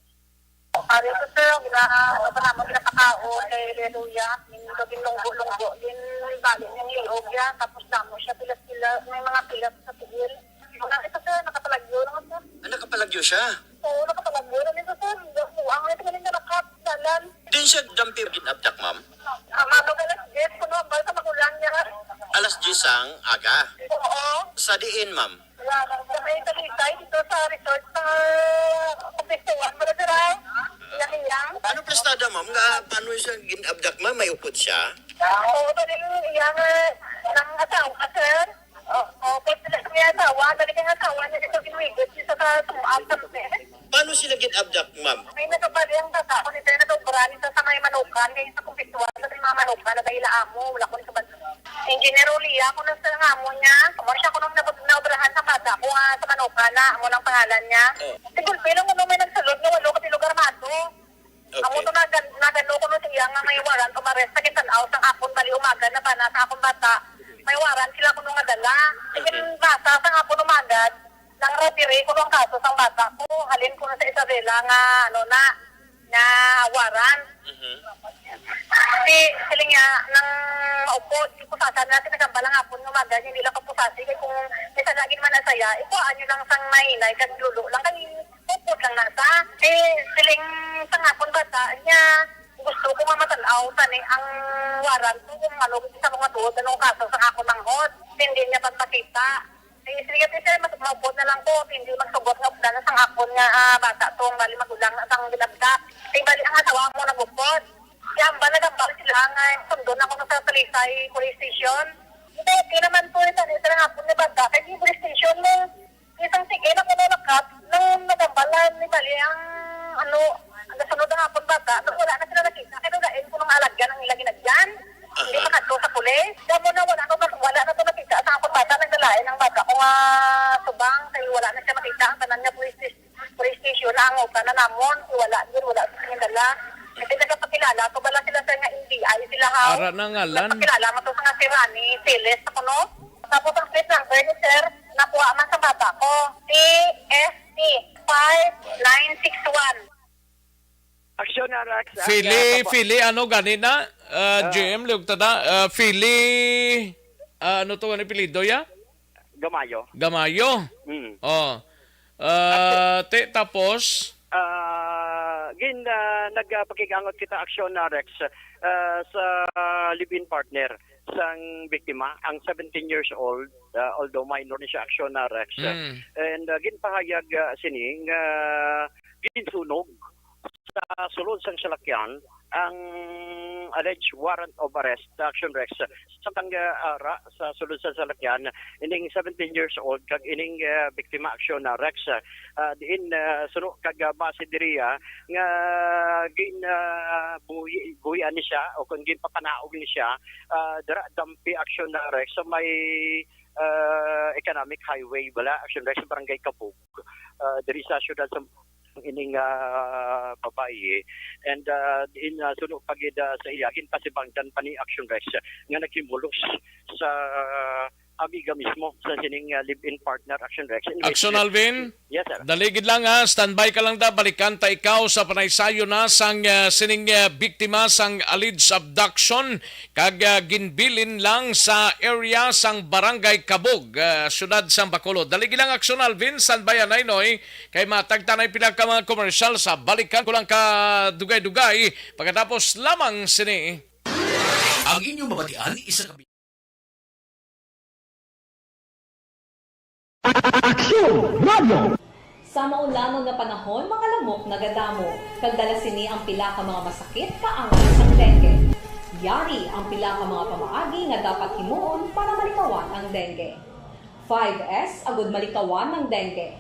Ari ko, sir, ang gina-, ano pa naman, ginapakaon kay Leluya, yung ginlunggo-lunggo, yung bali ng liog yan, tapos damo siya, pilas-pilas, may mga pilas sa tiil. Yung ano ito, sir, nakapalagyo naman, sir. Ah, nakapalagyo siya? Oo, nakapalagyo naman ito, sir. Buang na ito, galing na nakap, dalan. Din siya dampi gin-abdak, ma'am? Ang mga alas diyes, kuno, ang bal sa magulang niya. Alas diyes sang aga? Oo. Sa diin, ma'am? Sa may Talisay, dito sa resort sa Kupistuan, Baradaray. Ilang-ilang. Ano plastada, ma'am? Nga, paano siya gin-abdak, ma'am? May upod siya? Oo, dali iyang, eh, nang asawa, sir. Oo, pwede na siya asawa. Dali kang asawa niya dito, ginuwigit siya sa tumaas sa lugar. Paano sila gin-abdak, ma'am? May nagabali ang bata ko nito, nag-obra nito sa may Manukan, kay sa Kupistuan, sa may mga Manukan, nag-ila amo, wala ko nito ba? Engineer Ulia, kung nang sa nga amo niya, kung siya kung nang nabag-, naobrahan sa bata ko, ah, sa Manukan na, amo nang pangalan niya. Oh. Si Gulpi lang, ano, may nagsulod nga walo ka bilog armado. Okay. Amo to nagan-, nagano ko no siya nga may warrant of arrest sa kitan-aw sang akon bali umaga na bana sa akon bata. May warrant sila kuno nga dala. Sige, Mhm. basa sang akon umaga, nang referee ko ang kaso sang bata ko. Halin ko na sa Isabela nga, ano na, nga warrant. Mhm. Si, siling niya, nang maupod, si pusasa na, tinagambal ang akon nga umaga, hindi lang kapusasi. Kay kung may salagin man na saya, ikuhaan nyo lang sang mahinay, kag lulo lang, kay Upod lang na sa. Eh, siling sa nga akon bata, niya, gusto ko nga matan-aw tani ang warrant ko kung ano sa mga tuod, anong kaso sa akon manghod. Hindi niya pagpakita. Eh, sige, sir, mas maupod na lang ko. Hindi magsugot nga updan na sang akon nga, ah, bata to, ang bali magulang na sang ginabda. Eh, bali ang asawa mo nagupod. Kaya ang bala nagambal sila nga sundon ako na sa Talisay Police Station. Hindi, okay naman po yung tani sa hapon ni bata. Kaya yung police station mo, isang sige na kuno na cut, nang nagambalan ni bali ang, ano, ang nasunod ang hapon bata, nang wala na sila nakita, kaya nalain ko nang alagyan ang ilang ginagyan. Hindi Aha. makadto sa pulis. Kaya mo na wala na, wala na to nakita sa hapon bata, nagdalain ang bata ko nga subang, kaya wala na siya makita, ang tanan niya police, police station na ang utan na namon, wala yun, wala sa kanyang dala. Kasi nagpakilala to bala sila sa nga N B I sila, ha? Ara na ngalan. Nagpakilala mo to sa nga si Rani Celes, ako, no? Tapos ang plate number ni sir, nakuha man sa bata ko. C S T five nine six one. Action na, Rex. Ah, Fili, ah, Fili, ano gani na? Ah, Ah. G M, liog ta na. Ah, Fili, ah, ano to, ano apelyido ya? Gamayo. Gamayo. Mm. Oh. Ah, te, tapos? Ah, gin, ah, nagpakig-angot kita, Action na, Rex, ah, sa live-in partner sang biktima, ang seventeen years old, ah, although minor ni siya, Action na, Rex. Mm. And, ah, ginpahayag, ah, sini nga ginsunog sa sulod sang salakyan ang alleged warrant of arrest, Action Rex, samtang, ah, ara sa sulod sa salakyan ining seventeen years old kag ining, ah, biktima, Action na, Rex, ah, diin, ah, suno kag, ah, base diri, ah, nga gin, ah, buhi-, buhian ni siya o kung ginpapanaog ni siya, ah, dira dampi, Action na, Rex, sa may, ah, economic highway bala, Action Rex, sa barangay Kabug, ah, diri sa siyudad sa ining, ah, babayi. And, ah, diin, ah, suno pa gid, ah, sa iya, ginpasibangdan pa ni Action Rex nga naghimulos sa amiga mismo sa sining, ah, live-in partner, Action Rex. In which Action Alvin? Yes, sir. Dali gid lang, ha, standby ka lang da, balikan ta ikaw sa panaysayon na sang, ah, sining, ah, biktima sang alleged abduction kag, ah, ginbilin lang sa area sang Barangay Kabog, ah, siyudad sang Bacolod. Dali gid lang, Action Alvin, standby anay, Noy, kay matagtanay pila ka mga komersyal sa balikan ko lang ka dugay-dugay pagkatapos lamang sini. Ang inyong mabatian, isa ka Aksyon! Radyo! Sa maulangon nga panahon, mga lamok nagadamo, kag dala sini ang pila ka mga masakit kaangay sang dengue. Yari ang pila ka mga pamaagi nga dapat himuon para malikawan ang dengue. Five S agud malikawan ang dengue.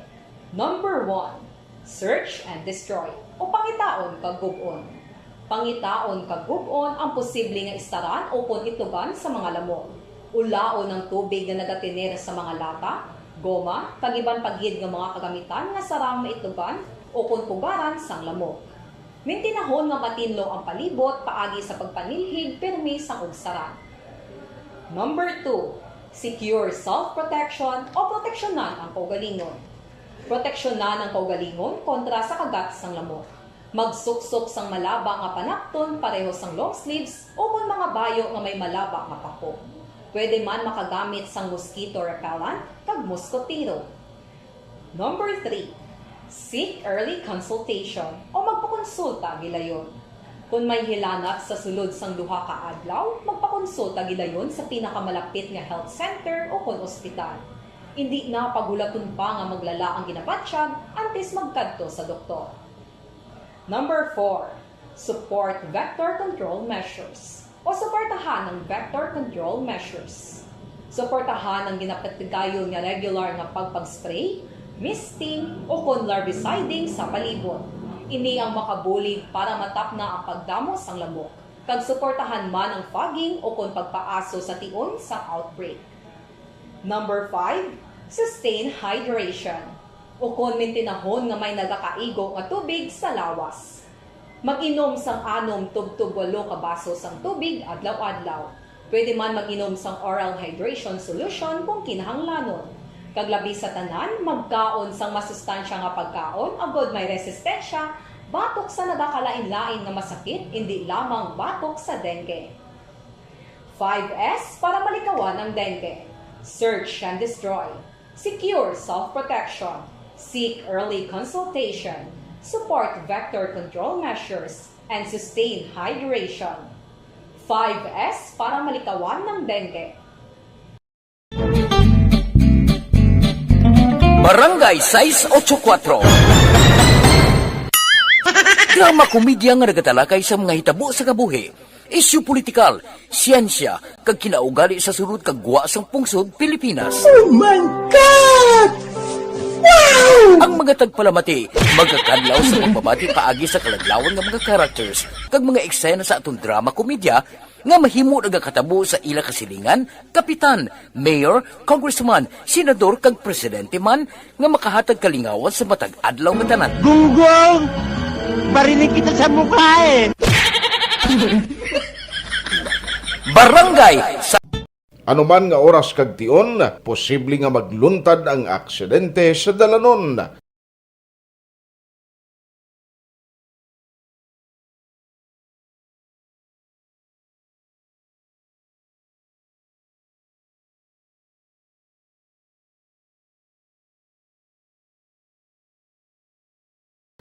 Number one, search and destroy, o pangitaon kag gub-on. Pangitaon kag gub-on ang posible nga istaran ukon itugan sa mga lamok. Ulaon ang tubig nga nagatener sa mga lata, goma, kag iban pa gid nga mga kagamitan nga sarang maitugan ukon pugaran sang lamok. Mintinahon nga matinlo ang palibot paagi sa pagpanilhig pirmi sang ugsaran. Number two, secure self-protection o proteksyonan ang kaugalingon. Proteksyonan ang kaugalingon kontra sa kagat sang lamok. Magsuksok sang malaba nga panapton pareho sang long sleeves ukon mga bayo nga may malaba nga pako. Pwede man makagamit sang mosquito repellent kag moskotero. Number three, seek early consultation o magpakonsulta gilayon. Kon may hilanat sa sulod sang duha ka adlaw, magpakonsulta gilayon sa pinakamalapit nga health center ukon ospital. Indi na paghulaton pa nga maglala ang ginabatyag antes magkadto sa doktor. Number four, support vector control measures o suportahan ang vector control measures. Suportahan ang ginapatigayon nga regular nga pagpag-spray, misting, ukon larviciding sa palibot. Ini ang makabulig para matapna ang pagdamo sang lamok, kag suportahan man ang fogging ukon pagpaaso sa tion sang outbreak. Number five, sustain hydration. Ukon mintinahon nga may nagakaigo nga tubig sa lawas. Mag-inom sang anom tubtob walo ka baso sang tubig adlaw-adlaw. Pwede man mag-inom sang oral hydration solution kung kinahanglanon. Kag labi sa tanan, magkaon sang masustansya nga pagkaon agod may resistensya batok sa nagakalain-lain nga masakit, indi lamang batok sa dengue. Five S para malikawan ang dengue. Search and destroy. Secure self-protection. Seek early consultation. Support vector control measures. And sustain hydration. Five S para malikawan ang dengue. Barangay sais ocho kuwatro. Drama komedya nga nagatalakay sa mga hitabo sa kabuhi, isyu politikal, siyensya, kag kinaugali sa sulod kag gwa sang pungsod Pilipinas. Oh my God! Wow! Ang mga tagpalamati magakadlaw sa pagbabati paagi sa kaladlawan nga mga characters kag mga eksena sa aton drama komedya nga mahimo nagakatabo sa ila kasilingan, kapitan, mayor, congressman, senador, kag presidente man nga makahatag kalingawan sa matag adlaw nga tanan. Gunggong! Barinig kita sa mukha eh! Barangay sa Anuman nga oras kag tion, posible nga magluntad ang aksidente sa dalanon.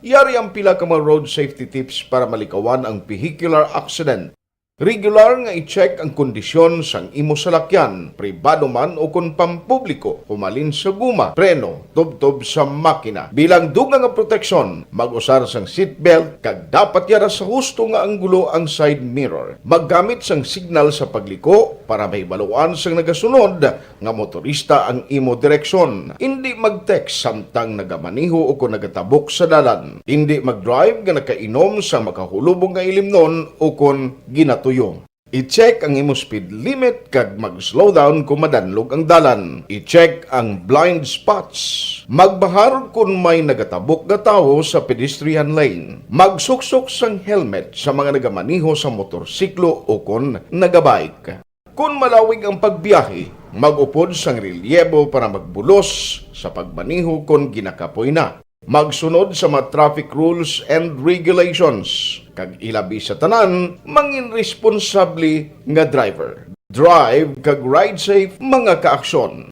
Yari ang pila ka mga road safety tips para malikawan ang vehicular accident. Regular nga i-check ang kondisyon sang imo salakyan, pribado man o kon pampubliko, humalin sa guma, preno, tubtob sa makina. Bilang dugang nga proteksyon, mag-usar sang seatbelt kag dapat yara sa husto nga anggulo ang side mirror. Maggamit sang signal sa pagliko para mahibaluan sang nagasunod nga motorista ang imo direksyon. Indi mag-text samtang nagamaneho o kon nagatabok sa dalan. Indi mag-drive nga nakainom sa makahulubong nga ilimnon o kon ginatuyo. I-check ang imo speed limit kag mag-slow down kon madanlog ang dalan. I-check ang blind spots. Magbahar kon may nagatabok nga tawo sa pedestrian lane. Magsuksok sang helmet sa mga nagamaneho sa motorsiklo o kon nagabike. Kon malawig ang pagbiyahe, Mag-upod sang relyebo para magbulos sa pagmaneho kon ginakapoy na. Magsunod sa mga traffic rules and regulations, kag ilabi sa tanan, mangin responsable nga driver. Drive kag ride safe, mga kaaksyon.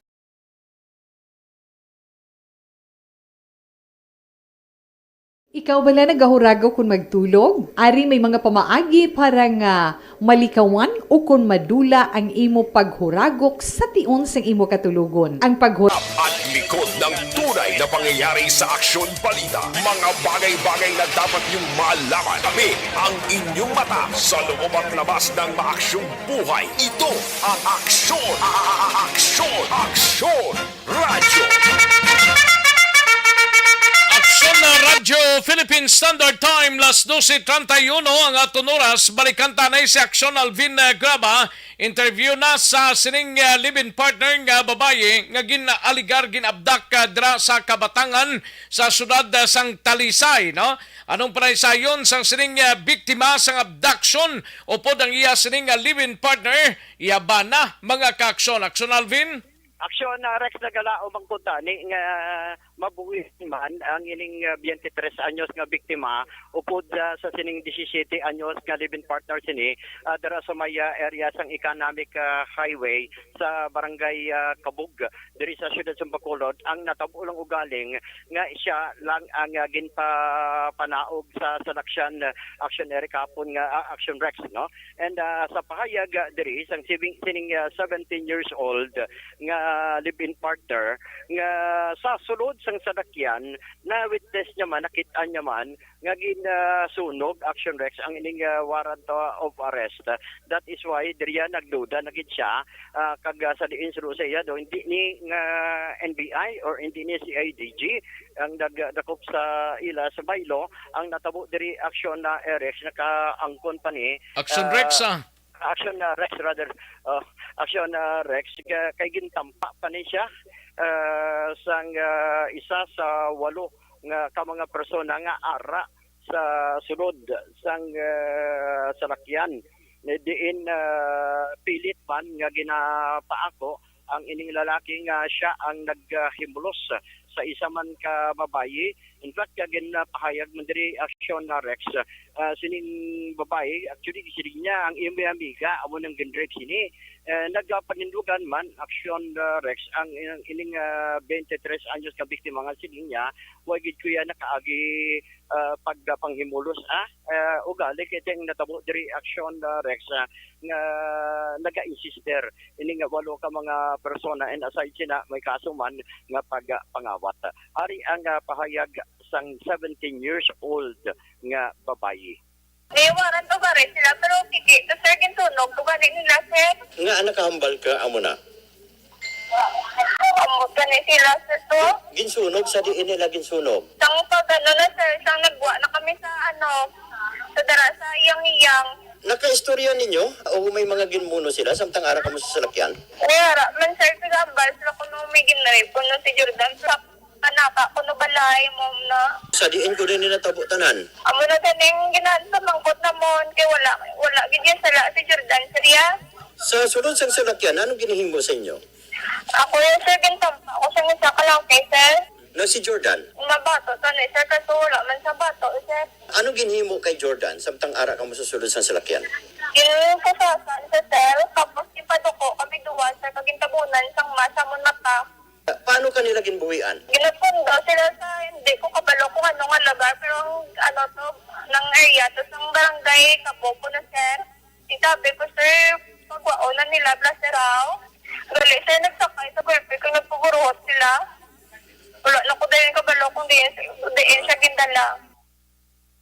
Ikaw bala nagahuragok kon magtulog? Ari may mga pamaagi para nga malikawan o kon madula ang imo paghuragok sa tion sang imo katulogon. Ang paghur- At likod ng tunay na pangyayari sa Aksyon Balita, mga bagay-bagay na dapat niyong malaman. Kami ang inyong mata sa loob at labas ng maaksyong buhay. Ito ang Aksyon, a-, a-, a-, Aksyon, Aksyon Radyo. Aksyon na Radyo Philippine Standard Time, las doce treinta y uno ang aton oras. Balikan ta na si Aksyon Alvin, eh, Graba. Interview na sa sining, eh, live-in partner nga babayi nga gin-aligar, gin-abdak, eh, dira sa Kabatangan, sa siyudad, eh, sang Talisay, no? Anong panaysayon sang sining, eh, biktima sang abduction upod ang iya sining, eh, live-in partner? Iya bana, mga kaaksyon. Aksyon Alvin? Aksyon, ah, Rex, nagalaom ang kuntani nga mabuhi man ang ining, ah, twenty-three anyos nga biktima upod, ah, sa sining disisiyete anyos nga live-in partner sini, ah, dira sa may, ah, area sang Economic, ah, Highway sa Barangay, ah, Kabug, diri sa siyudad sa Bacolod, ang natabo lang ugaling nga siya lang ang, ah, ginpapanaog sa salakyan, ah, Aksyon Eric Hapon nga, ah, Aksyon Rex, no? And, ah, sa pahayag, ah, diri sang sibing-, sining, ah, seventeen years old nga live-in partner nga sa sulod sang salakyan, na-witness niya man, nakit-an niya man nga ginsunog, Aksyon Rex, ang ining, ah, warrant, ah, of arrest. That is why diriya nagduda na gid siya, ah, kag, ah, sa diin suno sa iya do, hindi ni nga N B I or hindi ni C I D G ang nagdakop sa ila sa baylo. Ang natabo diri, Aksyon, ah, Rex, nakaangkon pa ni, Aksyon Rex, ah, ah. Aksyon, ah, Rex, rather. Ah, Aksyon, ah, Rex, ka-, kay gintampa pa ni siya, ah, sang, ah, isa sa walo nga ka mga persona nga ara sa sulod sang, ah, salakyan. Diin, ah, pilit man nga ginapaako ang ining lalaki nga siya ang naghimulos sa isa man ka babayi. In fact, kag ginapahayag man diri, Aksyon, ah, Rex, ah, sining babayi, actually, siling niya, ang iyang amiga amo nang gin-rape sini. Eh, nagapanindugan man, Aksyon, ah, Rex, ang, ang ining, ah, twenty-three anyos ka biktima nga siling niya, wa gid kuya nakaagi, ah, pagpanghimulos, ah. Eh, ugali kay ang natabo diri, Aksyon, ah, Rex, ah, nga naga-insister ini nga walo ka mga persona, and aside sina, may kaso man nga pagpangawat. Ari ang, ah, pahayag sang seventeen years old nga babayi. May warrant of arrest sila, pero kikita, sir, ginsunog ko gani nila, sir. Nga nakahambal ka, amo na? Amo gani sila, sir, to. Ginsunog, sa diin nila ginsunog? Sang pag, ano na, sir, sang nagwa na kami sa, ano, sa dara, sa iyang-iyang. Nakaistorya ninyo o may mga ginmuno sila samtang ara kamo sa salakyan? Ay, ara man, sir, kagambal sila kuno may ginrape kuno si Jordan. Sa kanaka kuno balay, ma'am, na. Sa diin ko din natabo tanan? Amo na ganing ginahan sa mangkot namon, kay wala, wala gid yan sala si Jordan, sir, ya. Sa sulod sang salakyan, anong ginhimo sa inyo? Ako yan, sir, gintampa ako sa isa ka lang kay, sir. Na si Jordan? Mabato to ni, sir, kaso wala man sa bato, sir. Ano ginhimo kay Jordan samtang ara kamo sa sulod sang salakyan? Ginkasasan sa, sir, tapos ipaduko kami duwa, sir, kag gintabunan sang masa amon mata. Paano kanila ginbuhian? Ginapundo sila sa, hindi ko kabalo kung ano nga lugar, pero ang, ano to, ng area to, sa barangay Kaboko na, sir. Ang sabi ko, sir, pagwaon na nila, Blaseraw. Gali, sir, nagsakay sa gulpi kung nagpaguruhot sila. Wala na ko dahil kabalo kung diin, diin siya gindala.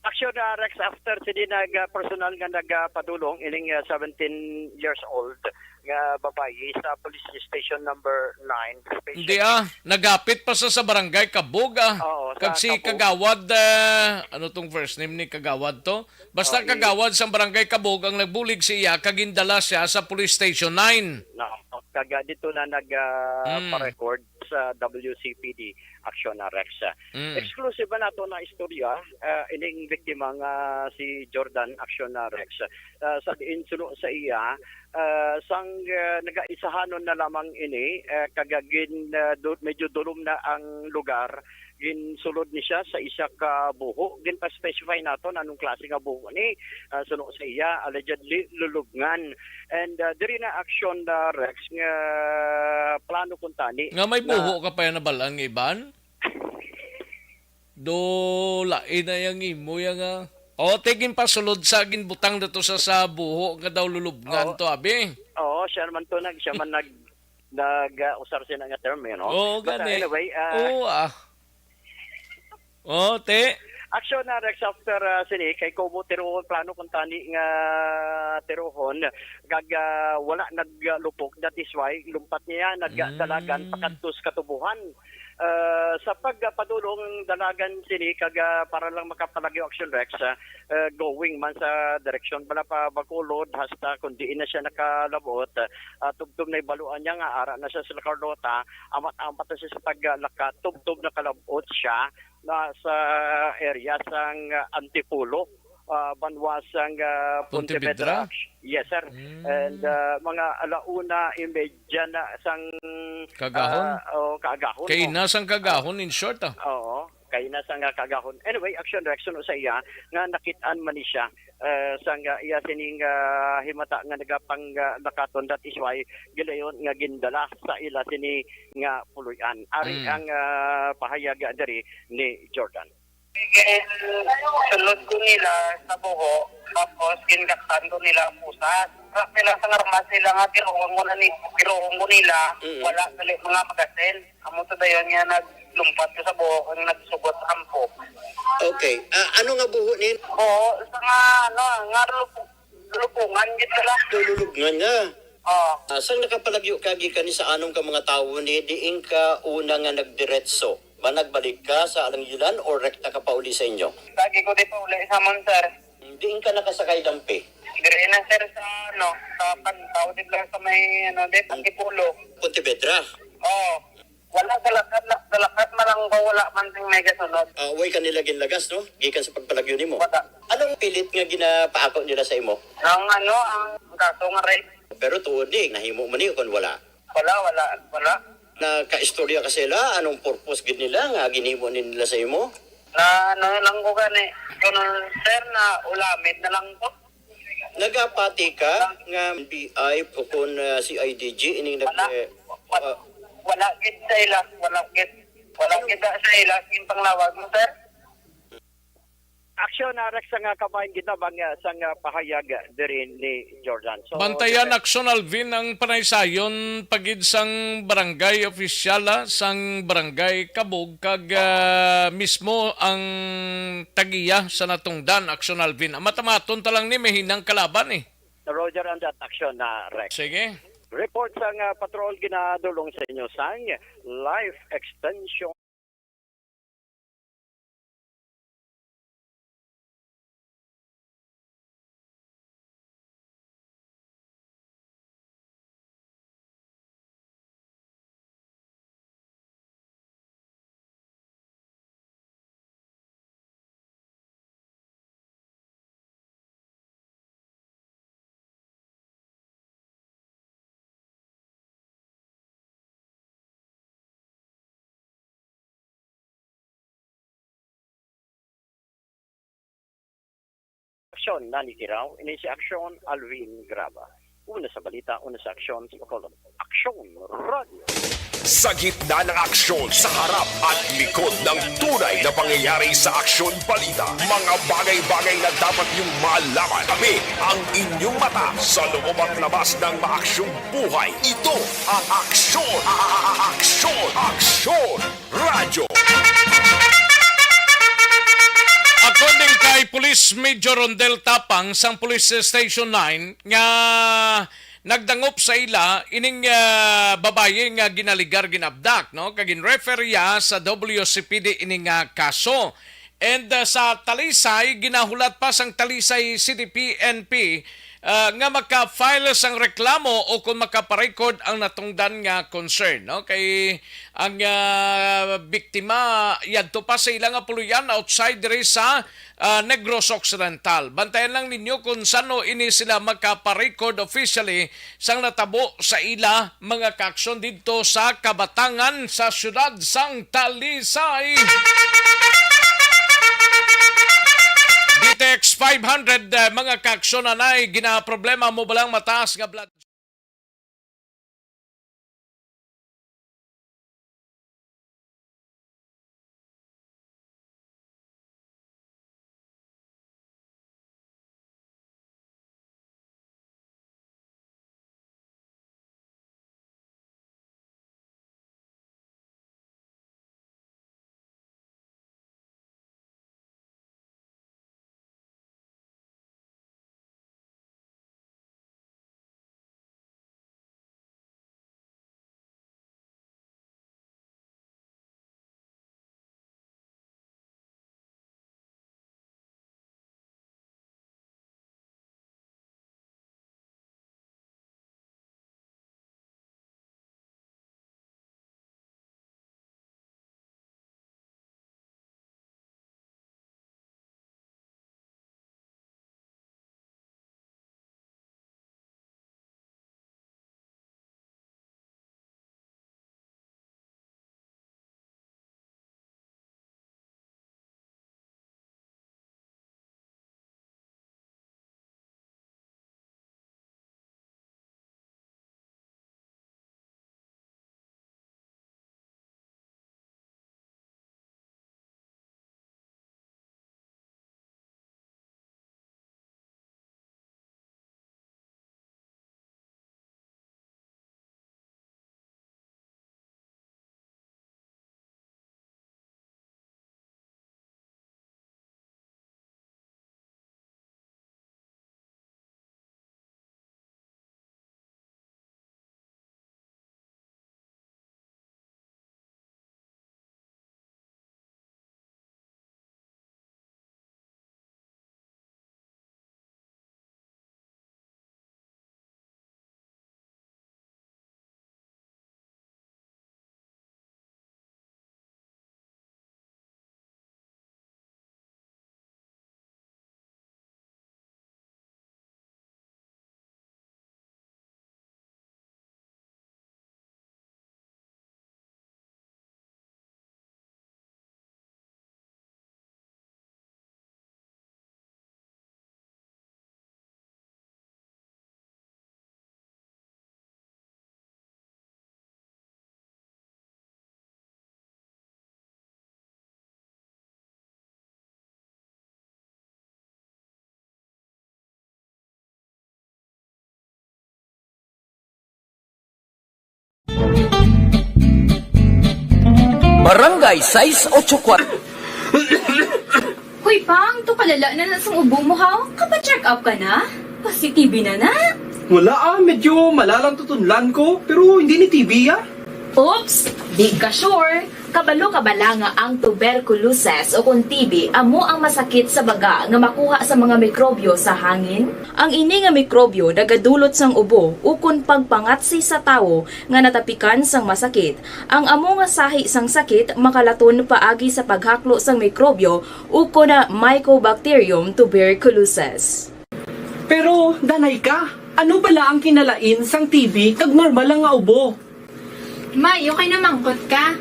Aksyon, ah, Rex, after sini nag, ah, personal nga nagpadulong ining, ah, seventeen years old nga babayi sa police station number nine, station. Hindi, ah, nagapit pa sa, sa barangay Kabog, ah. Oo, sa Kag si Kabog. Kagawad, ah, ano tong first name ni Kagawad to? Basta Oh, i- Kagawad sa barangay Kabog ang nagbulig siya, kag gindala siya sa police station nine. No, kag, ah, dito na nag, ah, Hmm. pa-record sa W C P D, Aksyon, ah, Rex. Mm. Exclusive ba nato na istorya, ah, ining biktima nga si Jordan, Aksyon, ah, Rex. Ah, sa diin suno sa iya, Ah, sang, ah, nagaisahanon na lamang ini, ah, kag gin, ah, du-, medyo dulom na ang lugar, ginsulod ni siya sa isa ka buho. Ginpa-specify naton anong klase nga buho ni, ah, suno sa iya, allegedly lulubngan. And, ah, diri na aksyon, ah, Rex, nga plano kuntani Nga may nga buho ka pa yan nabal-an nga iban? Do, lain na yang imo yang, ah. O, tigin pa sulod sa ginbutang na to sa, sa buho nga daw lulubngan Oo. to, abi. Oo, siya naman to nag-, siya man nag-, nag, ah, usar siya nga term, you know? Oo, But, ah, gani. anyway, ah, Oo, ah. Oo, te. Action na, Rex, after, ah, sini, kay Kubo tiruhon, plano kuntani nga tiruhon, kag, ah, wala naglupok. That is why, lumpat niya, nagdalagan, Mm. pakadto sa katubuhan. Ah, sa pagpadulong dalagan sini kag, ah, para lang makapalagyo action Rex, ah, ah, going man sa direksyon bala pa Bacolod hasta kung diin na siya nakalabot, ah, tubtob na ibaluan niya nga ara na siya sa Carlota, amat-amat na siya sa paglakat, tubtob nakalabot siya na sa area sang, ah, Antipolo, ah, banwa sang, ah, Pontevedra. Pontevedra. Yes, sir. Mm. And, ah, mga alauna imedya na sang, Kagahon? ah, oh, kaagahon, Kay oh. na sang kagahon, in short, ah. Oo, kay na sang, ah, kaagahon. Anyway, action reaction sa iya nga nakit-an man ni siya, ah, sang, ah, iya sining, ah, himata nga nagapang, ah, lakaton. That is why gilayon nga gindala sa ila sini nga puloy-an. Ari Mm. ang, ah, pahayag, ah, diri ni Jordan. Sige, sulod ko nila sa buho, tapos gindaksan ko nila ang pusas. Sa nila sang armas nila nga tiruhon ko na ni, tiruhon ko nila, Mm. wala gali mga magasin. Amo to dayon nga naglumpat ko sa buho kag nagsugot ampo. Okay. Ah, ano nga buho ni? Oo, sa nga, ano, nga lup-, lupungan gid sila. Lulubngan nga. Oo. Ah, sang nakapalagyo ka gikan ni sa anom ka mga tawo ni, diin ka una nga nagdiretso? Ba nagbalik ka sa Alangilan o rekta ka pauli sa inyo? Lagi ko di pauli sa amon, sir. Hmm, diin ka nakasakay dampi? Diri na, sir, sa, ano, sa pagtaw di lang sa may, ano, di, Antipolo. Pontevedra? Oo. Wala, galakad, galakad man lang ko, wala man sing may gasunod. Ah, way ka nila ginlagas, no? Gikan sa pagpalagyo nimo. Wala. Anong pilit nga ginapaako nila sa imo? Ang, ano, ang kaso nga rape. Pero tuod ni, nahimo man ni o kon wala? Wala, wala, wala. Nakaistorya ka sila? Anong purpose gid nila nga ginhimo ni nila sa imo? Na, ano lang ko gani, kun, sir, na ulamit na lang ko. Nagapati ka nga N B I o kon, ah, C I D G ining nag-, Wala. eh, Wa-, ah, wala gid sa ila, wala gid. Wala gid sa ila, yung panglawag mo, sir. Aksyon na, Rex, nga kabahin gid na bang, ah, sang, ah, pahayag diri ni Jordan. So, Bantayan, sir. Aksyon, Alvin, ang panaysayon pagid sang barangay opisyala, sang barangay Kabog, kag, ah, mismo ang tagiya sa natungdan, Aksyon Alvin. Amat-amaton ta lang ni, may hinang kalaban, eh. Roger, and that action na, Rex. Sige. Report sang, ah, patrol ginadulong sa inyo sang life extension. Aksyon, Nani Tirao, ini si Aksyon, Alvin Graba. Una sa balita, una sa aksyon, sa Bacolod. Aksyon Radio. Sa gitna ng aksyon, sa harap at likod ng tunay na pangyayari sa Aksyon Balita, mga bagay-bagay na dapat niyong malaman. Kami ang inyong mata sa loob at labas ng maaksyong buhay. Ito ang Aksyon, a-, a-, a-, Aksyon, Aksyon Radyo. According kay Police Major Rondel Tapang sang Police Station nine nga nagdangop sa ila ining, ah, babayi nga ginaligar, ginabdak, no? Kag gin-refer iya sa W C P D ini nga kaso. And, ah, sa Talisay, ginahulat pa sang Talisay C D P N P ah, nga maka-file sang reklamo o kung makaparecord ang natungdan nga concern, no? Kay ang, ah, biktima yadto pa sa ila nga puloy-an outside diri sa, ah, Negros Occidental. Bantayan lang ninyo kung sano ini sila makaparecord officially sang natabo sa ila mga kaaksyon didto sa Kabatangan sa siyudad sang Talisay. D T X five hundred, eh, mga kaaksyon, anay ginaproblema mo ba lang mataas nga blood Barangay sais ocho kuwatro. Hoy, Pang, to kalala na na sang ubo mo, ha? Kapa-check up ka na? Positive na na? Wala ah, medyo malalang tutunlan ko, pero hindi ni T B ah. Oops! Di ka sure? Kabalo ka bala nga ang tuberculosis o kung T B amo ang masakit sa baga nga makuha sa mga mikrobyo sa hangin? Ang ini nga mikrobyo nagadulot sang ubo ukon pagpangatsi sa tawo nga natapikan sang masakit. Ang amo nga sahi sang sakit makalaton paagi sa paghaklo sang mikrobyo ukon Mycobacterium tuberculosis. Pero, danay ka, ano bala ang kinalain sang T B kag normal lang nga ubo? May, okay na mangkot ka.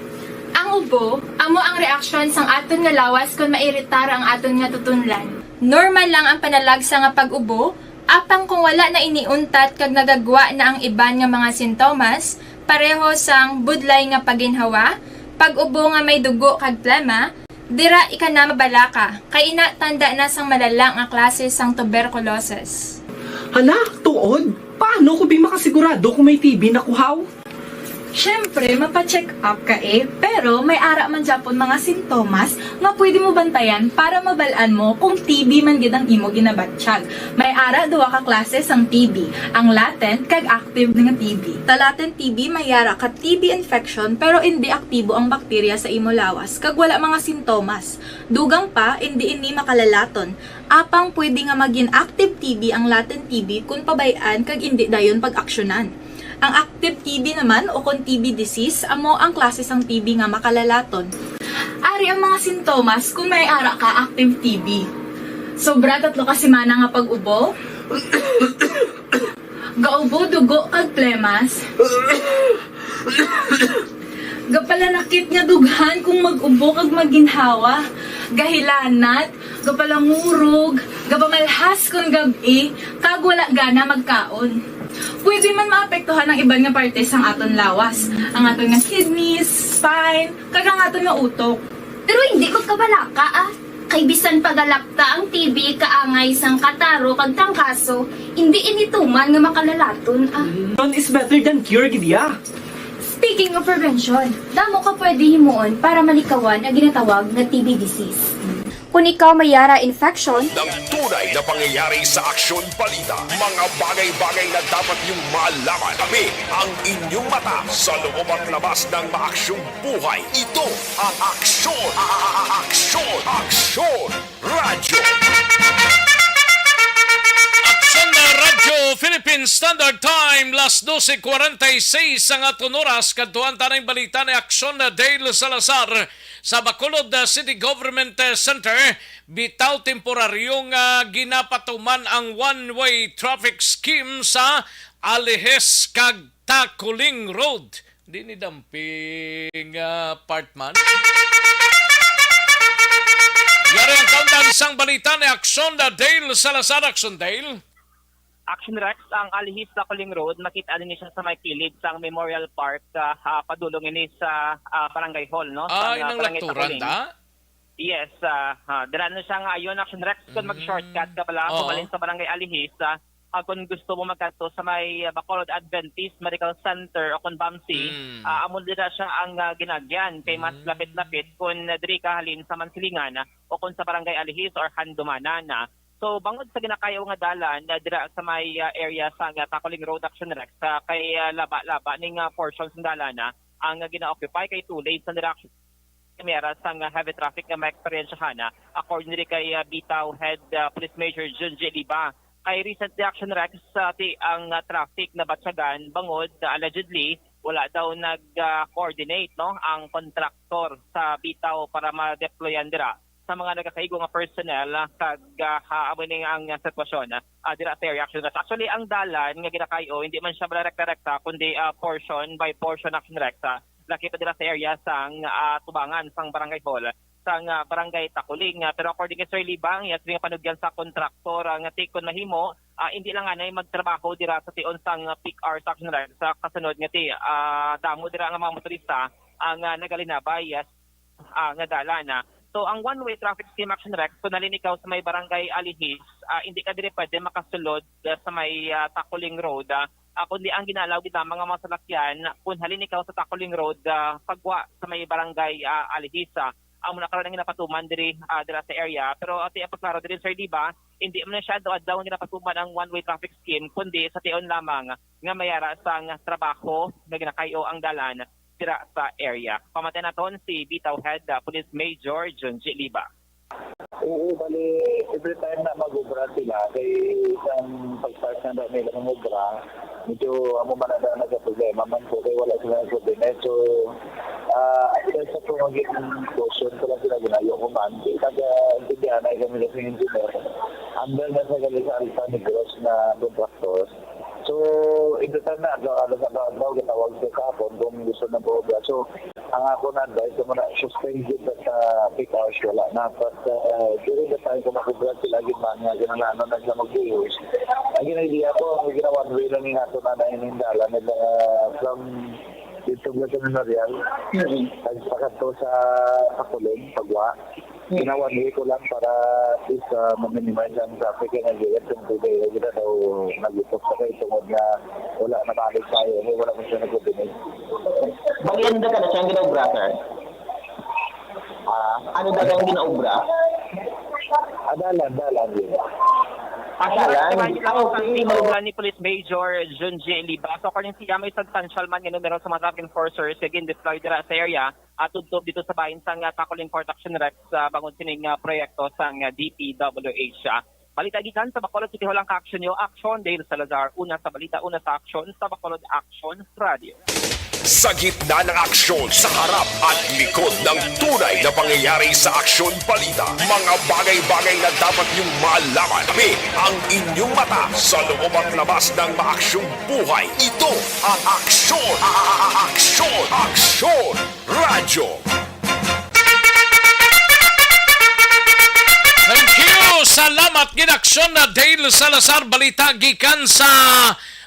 Ang ubo, amo ang reaksyon sang aton nga lawas kon mairitar ang aton nga tutunlan. Normal lang ang panalagsa nga pag-ubo, apang kung wala na ini untat kag nagagwa na ang iban nga mga sintomas, pareho sang budlay nga paginhawa, pag-ubo nga may dugo kag plema, dira ika na mabalaka, kay ina tanda na sang malala nga klase sang tuberculosis. Hala, tuod? Paano ko bi makasigurado kung may T B na ko haw? Syempre, mapa-check up ka eh, pero may ara man gyapon mga sintomas nga pwede mo bantayan para mabal-an mo kung T B man gid ang imo ginabatyag. May ara duha ka klase sang T B, ang latent kag active nga T B. Sa latent T B, may ara ka T B infection pero indi aktibo ang bakterya sa imo lawas kag wala mga sintomas. Dugang pa, indi ini makalalaton. Apang pwede nga magin active T B ang latent T B kon pabay-an kag indi dayon pag-aksyonan. Ang active T B naman o kon T B disease amo ang klase sang T B nga makalalaton. Ari ang mga sintomas kon may ara ka active T B. Sobra tatlo ka semana nga pag-ubo, gaubo dugo kag plemas, gapalanakit nga dughan kung mag-ubo kag maginhawa, gahilanat, gapalangurog, gapamalhas kon gab-i, kag wala gana magkaon. Pwede man maapektuhan ang iban nga parte sang aton lawas, ang aton nga kidneys, spine, kag ang aton nga utok. Pero hindi ko kabalaka, ah. Kay bisan pagalapta ang T B kaangay sang kataro kag tangkaso, hindi ini tuman nga makalalaton, ah. Prevention is better than cure, gid ya. Speaking of prevention, damo ka pwede himuon para malikawan ang ginatawag nga T B disease. Kung ikaw may ara infection, Ng tunay na pangyayari sa Aksyon Balita. Mga bagay-bagay na dapat niyong malaman. Kami ang inyong mata sa loob at labas ng maaksyong buhay. Ito ang Aksyon, a- a- a- Aksyon, Aksyon Radyo. Aksyon na Radyo Philippine Standard Time, las doce cuarenta y seis ang aton oras. Kadtuan ta na ang balita ni Aksyon na Dale Salazar. Sa Bacolod, uh, City Government, uh, Center, bitaw temporaryong, uh, ginapatuman ang one-way traffic scheme sa Alihis kag Taculing Road. Di ni damping, uh, part man. Yari ang kaundan sang balita ni Aksyon na Dale Salazar. Aksyon, Dale. Action Rex, ang Alihis Taculing Road, makita din siya sa may kilid sang Memorial Park, ah, ah, padulong ini sa, ah, Barangay Hall, no? Sa, Ah, ah, inang Barangay Lakturan Taculing. Da? Yes, ah, ah, dira na siya nga ayon, Action Rex, kung Mm. mag-shortcut ka pala, Oo. Pumalin sa Barangay Alihis, ah, ah, kung gusto mo magkadto sa may, ah, Bacolod Adventist Medical Center o kung BAMC, Mm. ah, amo dira siya ang, ah, ginagyan, kay mas Mm. lapit-lapit kung, ah, diri ka halin sa Mansilingan, ah, o kung sa Barangay Alihis or Handumanan, ah. So, bangod sa ginakayo nga dalan na dira sa may, ah, area sa nga Taculing Road, Action Rex, ah, kay, ah, laba-laba ning, ah, portion sa dalan, ah, ang, ah, gina-occupy kay two lanes ang dira, Action Rex, may ara sang, ah, heavy traffic nga maeksperiensyahan, ah, according diri kay, ah, Bitaw Head, ah, Police Major Junji Liba. Kay recently, Action Rex, ah, ti ang, ah, traffic nabatyagan bangod, ah, allegedly wala daw nag, ah, coordinate, no, ang kontraktor sa Bitaw para ma-deployan dira sa mga nagakaigo nga personnel, ah, kag, ah, ha, amo ni ang, ah, sitwasyon, ah, dira sa area, Action Rex. Actually, ang dalan nga ginakayo, hindi man siya rekta-rekta, kundi, ah, portion by portion, Action Rex, ah, lakip dira sa area sang, ah, tubangan sang Barangay Hall, sang, ah, Barangay Taculing. Ah, pero according kay Sir Libang, iya sila nga panugyan sa kontraktor, ah, nga ti kon mahimo, ah, hindi lang anay magtrabaho dira sa tion sang, ah, peak hours, Action Rex, sa kasunod nga ti, ah, damo dira nga mga motorista ang, ah, nagalinabay, ah, ah, nga dalan, ah. So, ang one-way traffic scheme, Action Rex, kung halin ikaw sa may Barangay Alihis, ah, hindi ka diri pwede makasulod, ah, sa may, ah, Taculing Road, ah, ah, kundi ang gina-allow gid lamang nga mga salakyan, kung halin ikaw sa Taculing Road, ah, pagwa sa may Barangay, ah, Alihis, ah. Amo na karon ang ginapatuman diri, ah, dira sa area. Pero ati ang pagklaro diri, Sir Liba, hindi man siya adlaw-adlaw nga ginapatuman ang one-way traffic scheme, kundi sa tion lamang nga may ara sang trabaho nga ginakayo ang dalan dira sa area. Pamati naton si Bitaw Head, uh, Police Major Junji Liba. Oo, bali, every time na mag-obra sila, kay isang pag-start na daw nila ng obra, medyo amo man na daw nagka-problema man po, kay wala sila nag-coordinate. So, ah, aside sa po maging caution ko lang sila, ginayo ko man, kay taga-intindihan na kami kasi engineer. Under na sa gali sa Alta Negros na contractor. So, every time na, adlaw-adlaw, adlaw-adlaw, gitawag ko sa akon kung gusto na po obra. So, ang ako na advice mo na, suspend yun sa peak hours, wala na. But, uh, during the time kung mag-obra sila, gid man nga, kinahanglan na sila mag-behave. Ang gina-idea ko, ang gina-one way lang yung ato na nainindala nila, uh, from dito sa Memorial, Mm. nagpakadto sa Taculing, pagwa. Ginawa niyo ko lang para at least, ah, ma-minimize ang traffic and ang G S M today. Kita daw nag-stop sa kayo tungod nga wala na balik tayo. Ano, wala man siya nag-coordinate. Bali, ano na ka na siyang ginaobra, sir? Ah, ano na ang ginaobra? Ah, dalan, dalan yun. Ah, dalan? Ah, okay. Ni Police Major Junji Liba. So, according siya, may substantial man nga numero sa mga traffic enforcers nga gin-deploy dira sa area, ah, tubtob dito sa bahin sang, ah, Taco Lane Court Action Rex, ah, bangod sining, ah, proyekto sang, ah, D P W H, ah. Balita gikan sa Bacolod City Hall ang ka-aksyon niyo, Aksyon, Dale Salazar, una sa balita, una sa aksyon, sa Bacolod Aksyon Radio. Sa gitna ng aksyon, sa harap at likod ng tunay na pangyayari sa aksyon balita, mga bagay-bagay na dapat niyong malaman. Kami ang inyong mata sa loob at labas ng maaksyong buhay. Ito ang aksyon, a- a- a- aksyon, aksyon, radyo. Thank you. Salamat gid, Aksyon na Dale Salazar. Balita gikan sa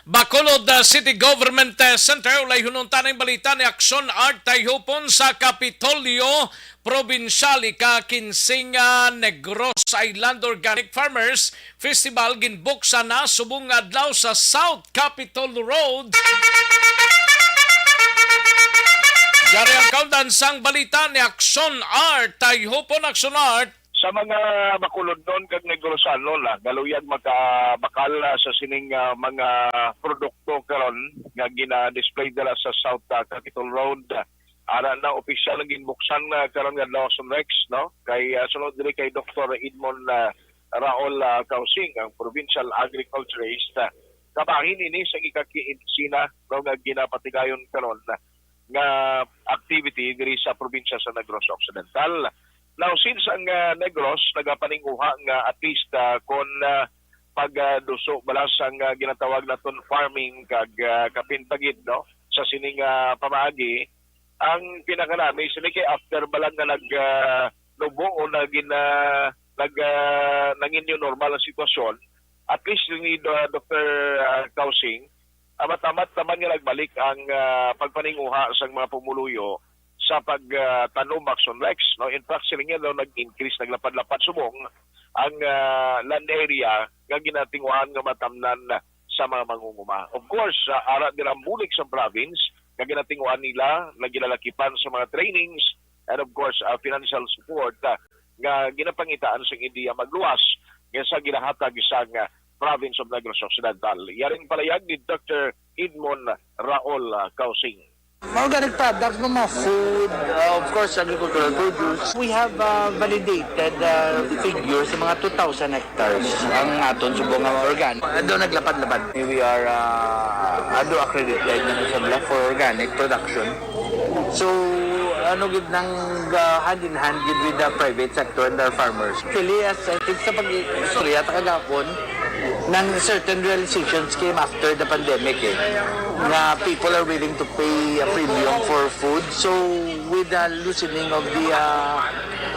Bacolod, uh, City Government, uh, Center. Ulay hunon ta ning balita ni Aksyon Art Tayhupon. Sa Kapitolyo Probinsyal, ika-kinse nga Negros Island Organic Farmers Festival ginbuksan na subong nga adlaw sa South Capitol Road. Yari ang kaundan sang balita ni Aksyon Art Tayhupon. Aksyon Art. Sa mga Bacolodnon kag Negrosanon, ah, nga luyag makabakal, ah, sa sining, ah, mga produkto karon nga gina-display dira sa South, ah, Capitol Road, ah, ara na opisyal ang ginbuksan, ah, karon nga adlaw, Aksyon Rex, no? Kay, ah, sunod diri kay Doktor Edmond, ah, Raul, ah, Causing, ang Provincial Agriculturist, ah, kabahin ini sa ika-kinse na, no, nga ginapatigayon karon nga activity diri sa probinsya sa Negros Occidental. Now, since ang, ah, Negros nagapaninguha nga at least, ah, kon, ah, pagduso bala sang, ah, ginatawag naton farming kag, ah, kapin pa gid, no, sa sining, ah, pamaagi, ang pinakanami sini kay after bala nga nag, ah, nubo o nagin, ah, nag, ah, nangin new normal ang sitwasyon, at least ni, ah, Doktor, ah, Causing, amat-amat naman nga nagbalik ang, ah, pagpaninguha sang mga pumuluyo sa pag, ah, tanom, Aksyon Rex, no? In fact, sila nga daw nag-increase, naglapad-lapad subong ang, ah, land area nga ginatinguhan nga matamnan sa mga mangunguma. Of course, ah, ara dira ang bulig sa province nga ginatinguhan nila, nga ginalakipan sa mga trainings, and of course, ah, financial support, ah, nga ginapangitaan sang ideya magluwas nga sa ginahatag sang, ah, Province of Negros Occidental. Yaring palayag ni Doktor Edmond Raul, ah, Causing. Mga organic products, mga food, uh, of course, agricultural produce. We have, uh, validated, uh, figures sa mga two thousand hectares ang aton subong nga organic. Uh, daw naglapad-lapad. We are, uh, ado accredited na sa for organic production. So, ano gid nang, uh, hand in hand gid with the private sector and our farmers. Actually, as I think sa pag-istorya ta kagapon, nang certain realizations came after the pandemic, eh, nga people are willing to pay a premium for food. So, with the loosening of the, uh,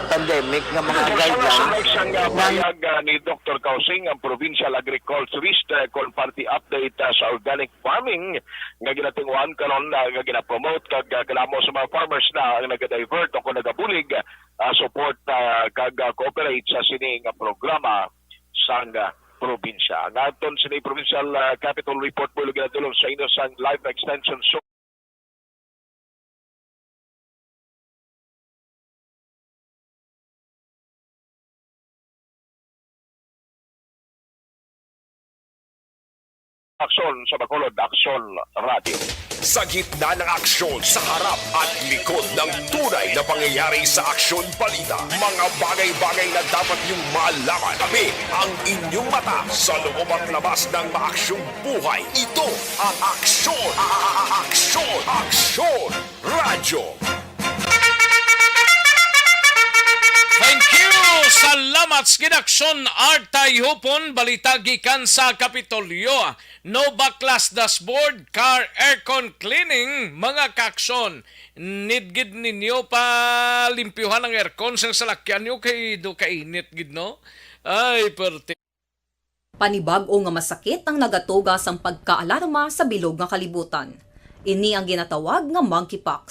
pandemic, nga mga guidelines, sang, uh, nang payag, uh, ni Doktor Causing, ang provincial agriculturist, uh, kon party update, uh, sa organic farming nga ginatinguhan karon, uh, nga ginapromote kag, uh, kadamo sa mga farmers na ang nagadivert o kon nagabulig, uh, support, uh, kag, uh, cooperate sa sini nga programa sang, uh, probinsya. Ang aton sini provincial, uh, Capitol Report mo ginadulong sa inyo sang live extension show. Aksyon sa Bacolod, Aksyon Radio. Sa gitna ng aksyon, sa harap at likod ng tunay na pangyayari sa aksyon balita, mga bagay-bagay na dapat niyong malaman. Kami ang inyong mata sa loob at labas ng maaksyong buhay. Ito ang aksyon, a- a- a- aksyon, aksyon. Radyo. Thank you! Salamat sa ginaksyon, Art Tayhupon. Balita gikan sa Kapitolyo. No baklas dashboard, car aircon cleaning, mga kaaksyon. Need gid ninyo palimpyuhan ang aircon sa salakyan nyo kay do kainit gid, no? Ay, perte. Panibag-o nga masakit ang nagatuga sang pagkaalarma sa bilog nga kalibutan. Ini ang ginatawag nga monkeypox.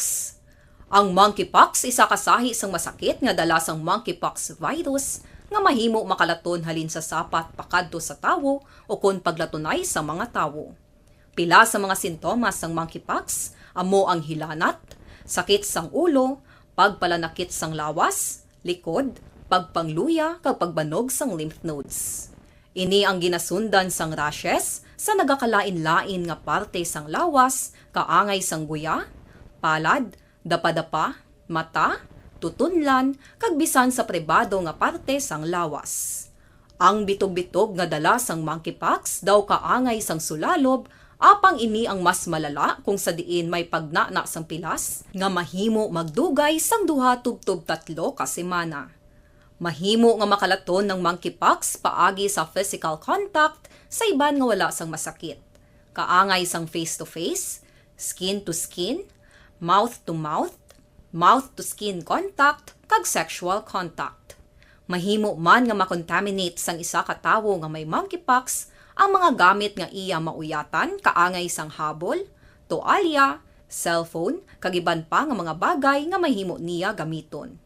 Ang monkeypox isa ka sahi sang masakit nga dala sang monkeypox virus nga mahimo makalaton halin sa sapat pakadto sa tawo ukon paglatunay sa mga tawo. Pila sa mga sintomas sang monkeypox amo ang hilanat, sakit sang ulo, pagpalanakit sang lawas, likod, pagpangluya, kag pagbanog sang lymph nodes. Ini ang ginasundan sang rashes sa nagakalain-lain nga parte sang lawas, kaangay sang guya, palad, dapadapa, mata, tutunlan, kag bisan sa pribado nga parte sang lawas. Ang bitog-bitog nga dala sang monkeypox daw kaangay sang sulalob, apang ini ang mas malala kung sa diin may pagnana sang pilas nga mahimo magdugay sang duha tubtob tatlo ka semana. Mahimo nga makalaton ang monkeypox paagi sa physical contact sa iban nga wala sang masakit, kaangay sang face-to-face, skin-to-skin, mouth-to-mouth, mouth-to-skin contact, kag sexual contact. Mahimo man nga makontaminate sang isa ka tawo nga may monkeypox ang mga gamit nga iya mauyatan, kaangay sang habol, toalya, cellphone, kag iban pa nga mga bagay nga mahimo niya gamiton.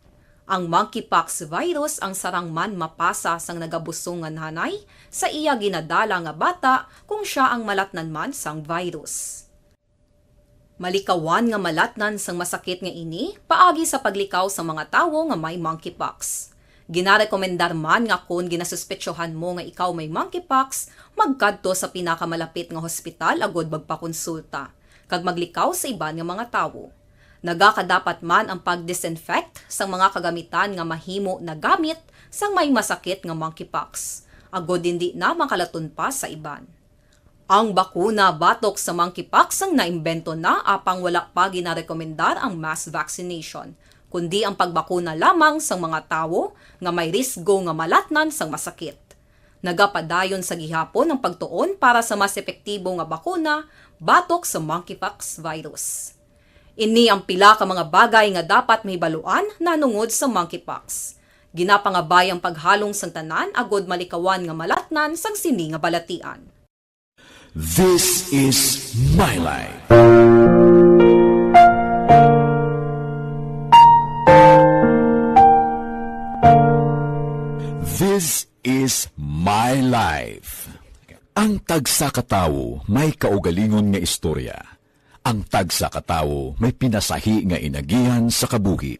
Ang monkeypox virus ang sarang man mapasa sang nagabusong nga nanay sa iya ginadala nga bata kung sia ang malatnan man sang virus. Malikawan nga malatnan sang masakit nga ini paagi sa paglikaw sa mga tawo nga may monkeypox. Ginarekomendar man nga kon ginasuspetsohan mo nga ikaw may monkeypox, magkadto sa pinakamalapit nga hospital agud magpakonsulta, kag maglikaw sa iban nga mga tawo. Nagakadapat man ang pag-disinfect sang mga kagamitan nga mahimo nagamit sang may masakit nga monkeypox, agud indi na makalaton pa sa iban. Ang bakuna batok sa monkeypox ang naimbento na, apang wala pa ginarekomendar ang mass vaccination, kundi ang pagbakuna lamang sang mga tawo nga may risgo nga malatnan sang masakit. Nagapadayon sa gihapon ang pagtuon para sa mas epektibo nga bakuna batok sa monkeypox virus. Ini ang pila ka mga bagay nga dapat mahibaluan nahanungod sa monkeypox. Ginapangabay ang paghalong sang tanan agud malikawan nga malatnan sang sini nga balatian. This is my life. This is my life. Ang tagsa ka tawo may kaugalingon nga istorya. Ang tagsa ka tawo may pinasahi nga inagihan sa kabuhi.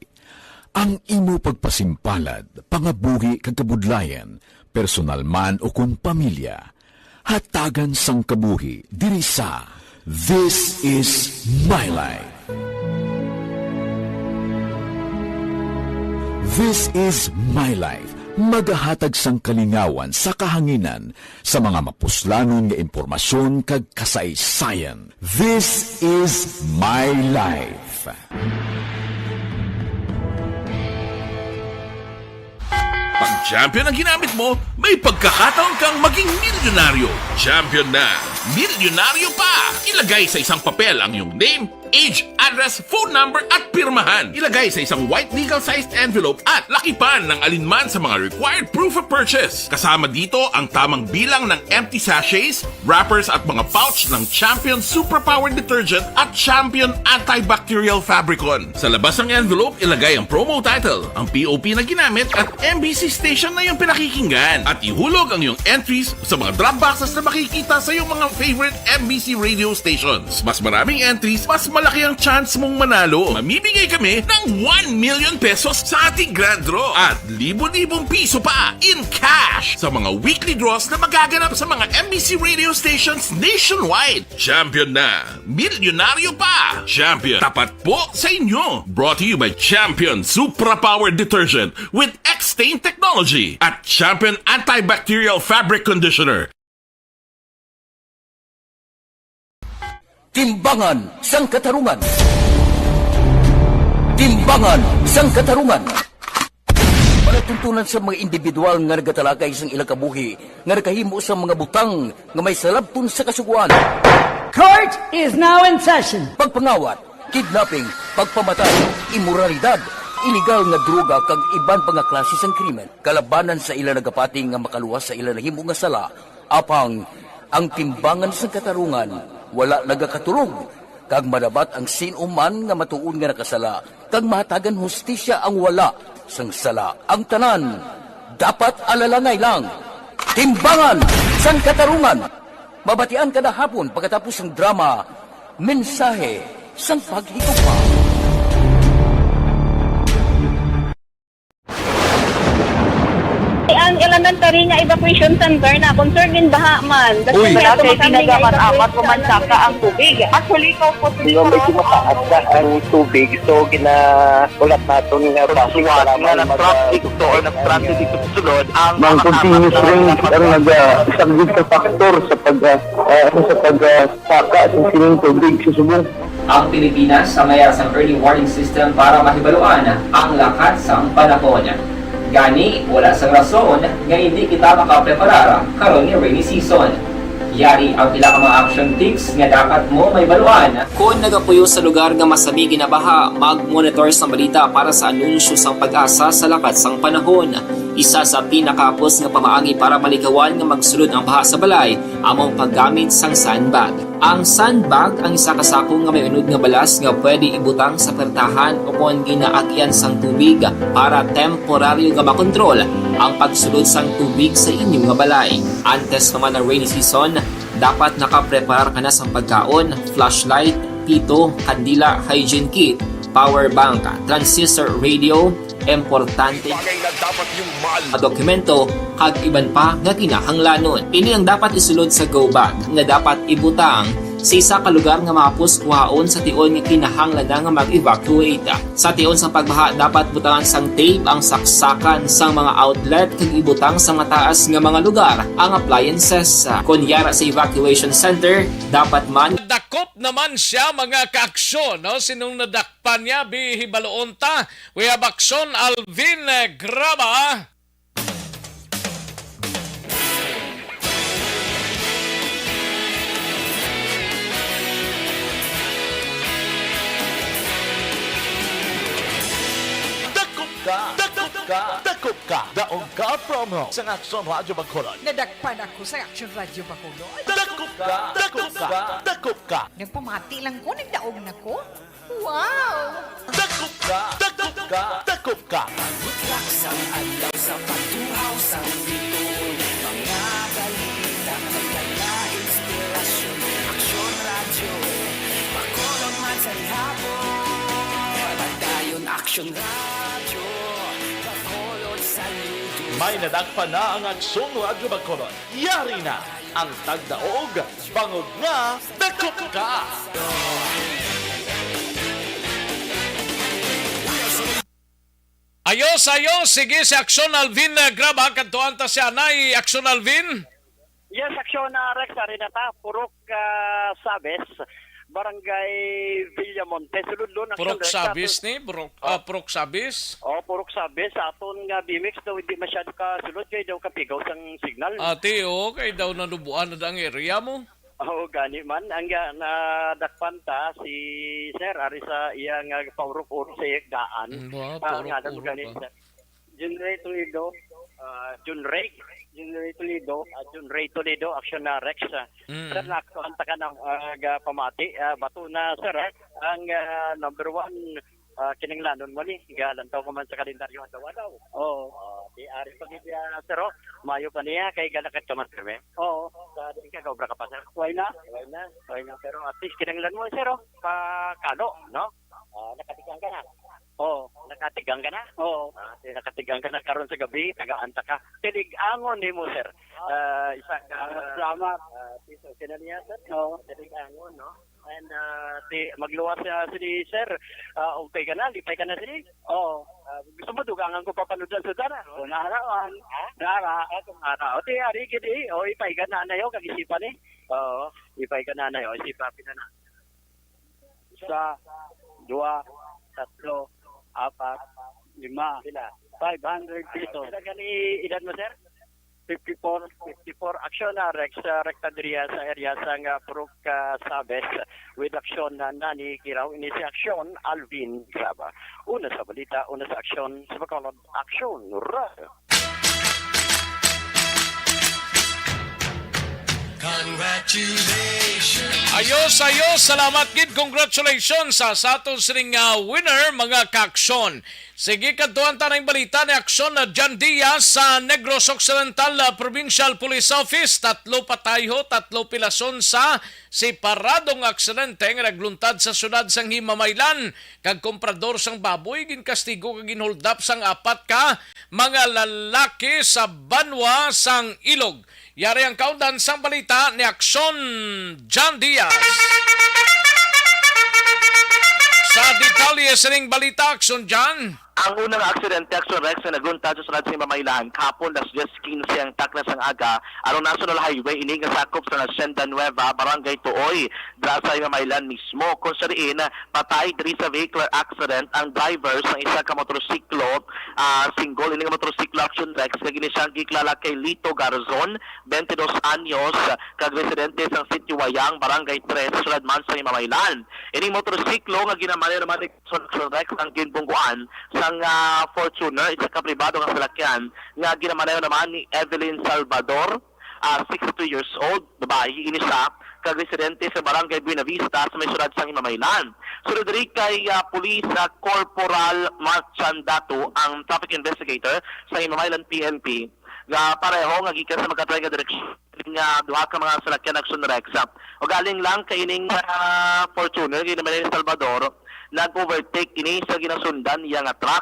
Ang imo pagpasimpalad, pangabuhi kag kabudlayan, personal man ukon pamilya, hatagan sang kabuhi diri sa This Is My Life. This Is My Life, magahatag sang kalingawan sa kahanginan sa mga mapuslanon nga impormasyon kag kasaysayan. This is my life. Pag champion ang ginamit mo, may pagkakataon kang maging milyonaryo. Champion na, milyonaryo pa! Ilagay sa isang papel ang iyong name, age, address, phone number, at pirmahan. Ilagay sa isang white legal-sized envelope at lakipan ng alinman sa mga required proof of purchase. Kasama dito ang tamang bilang ng empty sachets, wrappers at mga pouch ng Champion Superpower Detergent at Champion Antibacterial Fabricon. Sa labas ng envelope, ilagay ang promo title, ang P O P na ginamit at M B C station na iyong pinakikinggan. At ihulog ang iyong entries sa mga drop boxes na makikita sa iyong mga favorite M B C radio stations. Mas maraming entries, mas malaki ang chance mong manalo. Mamimigay kami ng one million pesos sa ating grand draw at libo-libong piso pa in cash sa mga weekly draws na magaganap sa mga M B C radio stations nationwide. Champion na, milyonaryo pa! Champion, tapat po sa inyo! Brought to you by Champion Supra Power Detergent with X-Stain Technology at Champion Antibacterial Fabric Conditioner. Timbangan sang Katarungan. Timbangan sang Katarungan. Palatuntunan sa mga individual nga nagatalakay sang ilang kabuhi nga nakahimo sa mga butang nga may salabton sa Kasugoan. Court is now in session. Pagpangawat, kidnapping, pagpamatay, imoralidad, iligal nga droga kag iban pa nga klase sang krimen kalabanan sa ila nagapati nga makaluwas sa ila nahimo nga sala. Apang ang timbangan sang katarungan wala nagakatulog, kag madabat ang sin-o man nga matuod nga nakasala kag mahatagan hustisya ang wala sang sala. Ang tanan dapat alalangay lang. Timbangan sang Katarungan, mabatian kada hapon pagkatapos sang drama, Mensahe sang Paghigugma. Ang Elementary nga Evacuation Center na concerned in baha man. Uy. Wala kay pinagaman amat human saka ang tubig. Actually, ikaw po Di ba medyo mataas na ang tubig, so ginahulat naton nga basic Suwat para nga man nag-transit mag- ito or nag-transit ito sa sulod ang Ang continuous rain ang nagasaglit sa factor sa pag ah, ah, sa pag ah, saka sa sining tubig sa subong. Ang Pilipinas sa mayar sang early warning system para mahibaluan ang lakat sang panahon. Gani, wala sang rason nga indi kita makapreparar karon nga rainy season. Yari ang pila ka mga action tips nga dapat mo mahibaluan. Kon nagapuyo sa lugar nga masami ginabaha, mag-monitor sang balita para sa anunsyo sang PAGASA sa lakat sang panahon. Isa sa pinakahapos nga pamaagi para malikawan nga magsulod ang baha sa balay amo ang paggamit sang sandbag. Ang sandbag ang isa ka sako nga may unod nga balas nga pwede ibutang sa pertahan o kon ginaagyan sang tubig para temporaryo nga makontrol ang pagsulod sang tubig sa inyo nga balay. Antes pa man ang rainy season, dapat nakapreparar ka na sang pagkaon, flashlight, pito, kandila, hygiene kit, power bank, transistor radio, importante nga dokumento, kag iban pa nga kinahanglanon. Ini ang dapat isulod sa go bag nga dapat ibutang sa isa ka lugar nga mahapos kuhaon sa tion nga kinahanglan na nga mag-evacuate. Sa tion sang pagbaha, dapat butangan sang tape ang saksakan sang mga outlet kag ibutang sa mataas nga mga lugar ang appliances. Kon yara sa evacuation center, dapat man Dakop naman siya, mga kaaksyon, no? Sinong nadak- pa niya, bihibaloon ta. We have Aksyon Alvin, eh, Graba. Dakop ka! Dakop ka! Dakop ka! Daog ka promo sa Aksyon Radyo Bacolod. Nadakpan ako sa Aksyon Radyo Bacolod. Dakop ka! Dakop ka! Dakop ka! Nagpamati lang ko, nagdaog na ko. Wow! Dakop ka! Dakop ka! Dakop ka! Pagbutlak sang adlaw sa pagtuhaw sang bituon. Mga balita, pagdala, inspirasyon. Aksyon Radyo, Bacolod man sa gihapon. Padayon Aksyon Radyo, Bacolod sa lido. May nadakpan na ang Aksyon Radyo Bacolod. Yari na ang tagdaog bangod nga dakop ka! Ayos, ayos. Sige, si Aksyon Alvin, uh, graba, kadtuan ta si Anay. Aksyon Alvin? Yes, Aksyon, uh, Rex, ari na ta. Purok uh, Sabes, Barangay Villamonte. Sulod doon, Aksyon Purok Rex, Sabes aton- ni? Purok, Oh. ah, Purok Sabes? Oh, Purok Sabes. Sa aton nga B M X daw, hindi masyado ka sulod kay daw kapigaw sang signal. Ate, oh, kay daw nanubuan na ang area mo. Oo, gani man. Ang ga- nadakpan ta si Sir, ari sa iya nga paurok-urok sa iya daan. Mm, ba, Ah, paurok-urok, nga nag-, gani, ah. Sir. Junrey Toledo, ah, Junrey, Junrey Toledo, ah, Junrey Toledo, action na Rex. Ah. Mm. Sir, naaktuhan ta ka ng ah, ga pamati, ah, bato na, sir, ah, ang ah, number one, ah, kinahanglanon mo ni, galantaw ka man sa kalendaryo adlaw-adlaw. Oo. Ah, di ari pa gid, ah, sir, oh. Mayo pa niya kay galakat ka man, sir, eh. Oo. Sa di ka gaobra ka pa, sir. Why na? Why na? Why na? Pero at least kinahanglan mo, sir, oh. Pa kano, no? Ah, nakatigang ka na. Oo. Nakatigang ka na? Oo. Ah, di nakatigang ka na karon sa gabi, tagaan ta ka. Tilig-angon nimo, sir. Ah, isa ka Ah, salamat. Ah, piso. Kinaniya, sir? Oo. Tilig-angon, no? And uh, ti magluwas siya sini, sir. Uh, okay ka na, lipay ka na sini. Oo. Uh, gusto mo dugangan ko papanudan sa dara? O, naharawan. Ha? Nahara. Ato nahara. O, ti ari gid eh. O, ipay ka na nayo kag isipan eh. Oo, ipay ka na nayo, isipan pina na. Isa, dua, tatlo, apat, lima. Pila? Five hundred pesos. Pila gani edad mo, sir? Fifty-four. Fifty-four. Aksyon na, Rex, sa Rectaderia sa area sa nga Purok ah, Sabes. With aksyon na Nani Kiraw. Ini si aksyon, Alvin Graba. Una sa balita, una sa aksyon, sa Bacolod, aksyon, ra! Congratulations. Ayos, ayos. Salamat gid. Congratulations sa, sa aton sining, ah, winner, mga kaaksyon. Sige, kadtuan ta ning balita ni Aksyon na John Diaz sa Negros Occidental, ah, Provincial Police Office. Tatlo patay ho, tatlo pilason sa separadong aksidente nga nagluntad sa siyudad sang Himamaylan. Kag komprador sang baboy ginkastigo kag ginhuldap sang apat ka mga lalaki sa banwa sang Ilog. Yari ang kaundan sang balita ni Aksyon John Diaz. Sa detalye sining balita, Aksyon John. Ang una nga aksidente, Aksyon Rex, nga nagluntad sa siyudad sa Himamaylan kahapon, las diez quince ang takna sang aga, along National Highway ini nga sakop sa Hacienda Nueva, Barangay Tuoy, dira sa Himamaylan mismo, kung sa diin patay diri sa vehicular accident ang driver sang isa ka motorsiklo, ah, single ini nga motorsiklo, Aksyon Rex, nga gini siyang gikilala kay Lito Garzon, twenty-dos anyos, kag residente sang Sitio Wayang, Barangay Tres, sa siyudad man sa Himamaylan. Ining motorsiklo nga ginamaneho naman ni Aksyon Rex ang ginbungguan sang, ah, Fortuner, isa ka pribado nga salakyan nga ginamaneho naman ni Evelyn Salvador, ah, sixty-two years old, babayi ini siya, kag residente sa Barangay Buenavista sa may siyudad sang Himamaylan. Sunod diri kay, ah, Police, ah, Corporal Mark Chandato, ang traffic investigator sa Himamaylan P N P, nga pareho nga gikan sa magkatry nga direksyon nga duha ka mga salakyan, Aksyon Rex. Ugaling lang kay ining, ah, Fortuner nga ginamaneho ni Salvador, nag-overtake ini sa ginasundan niya nga truck.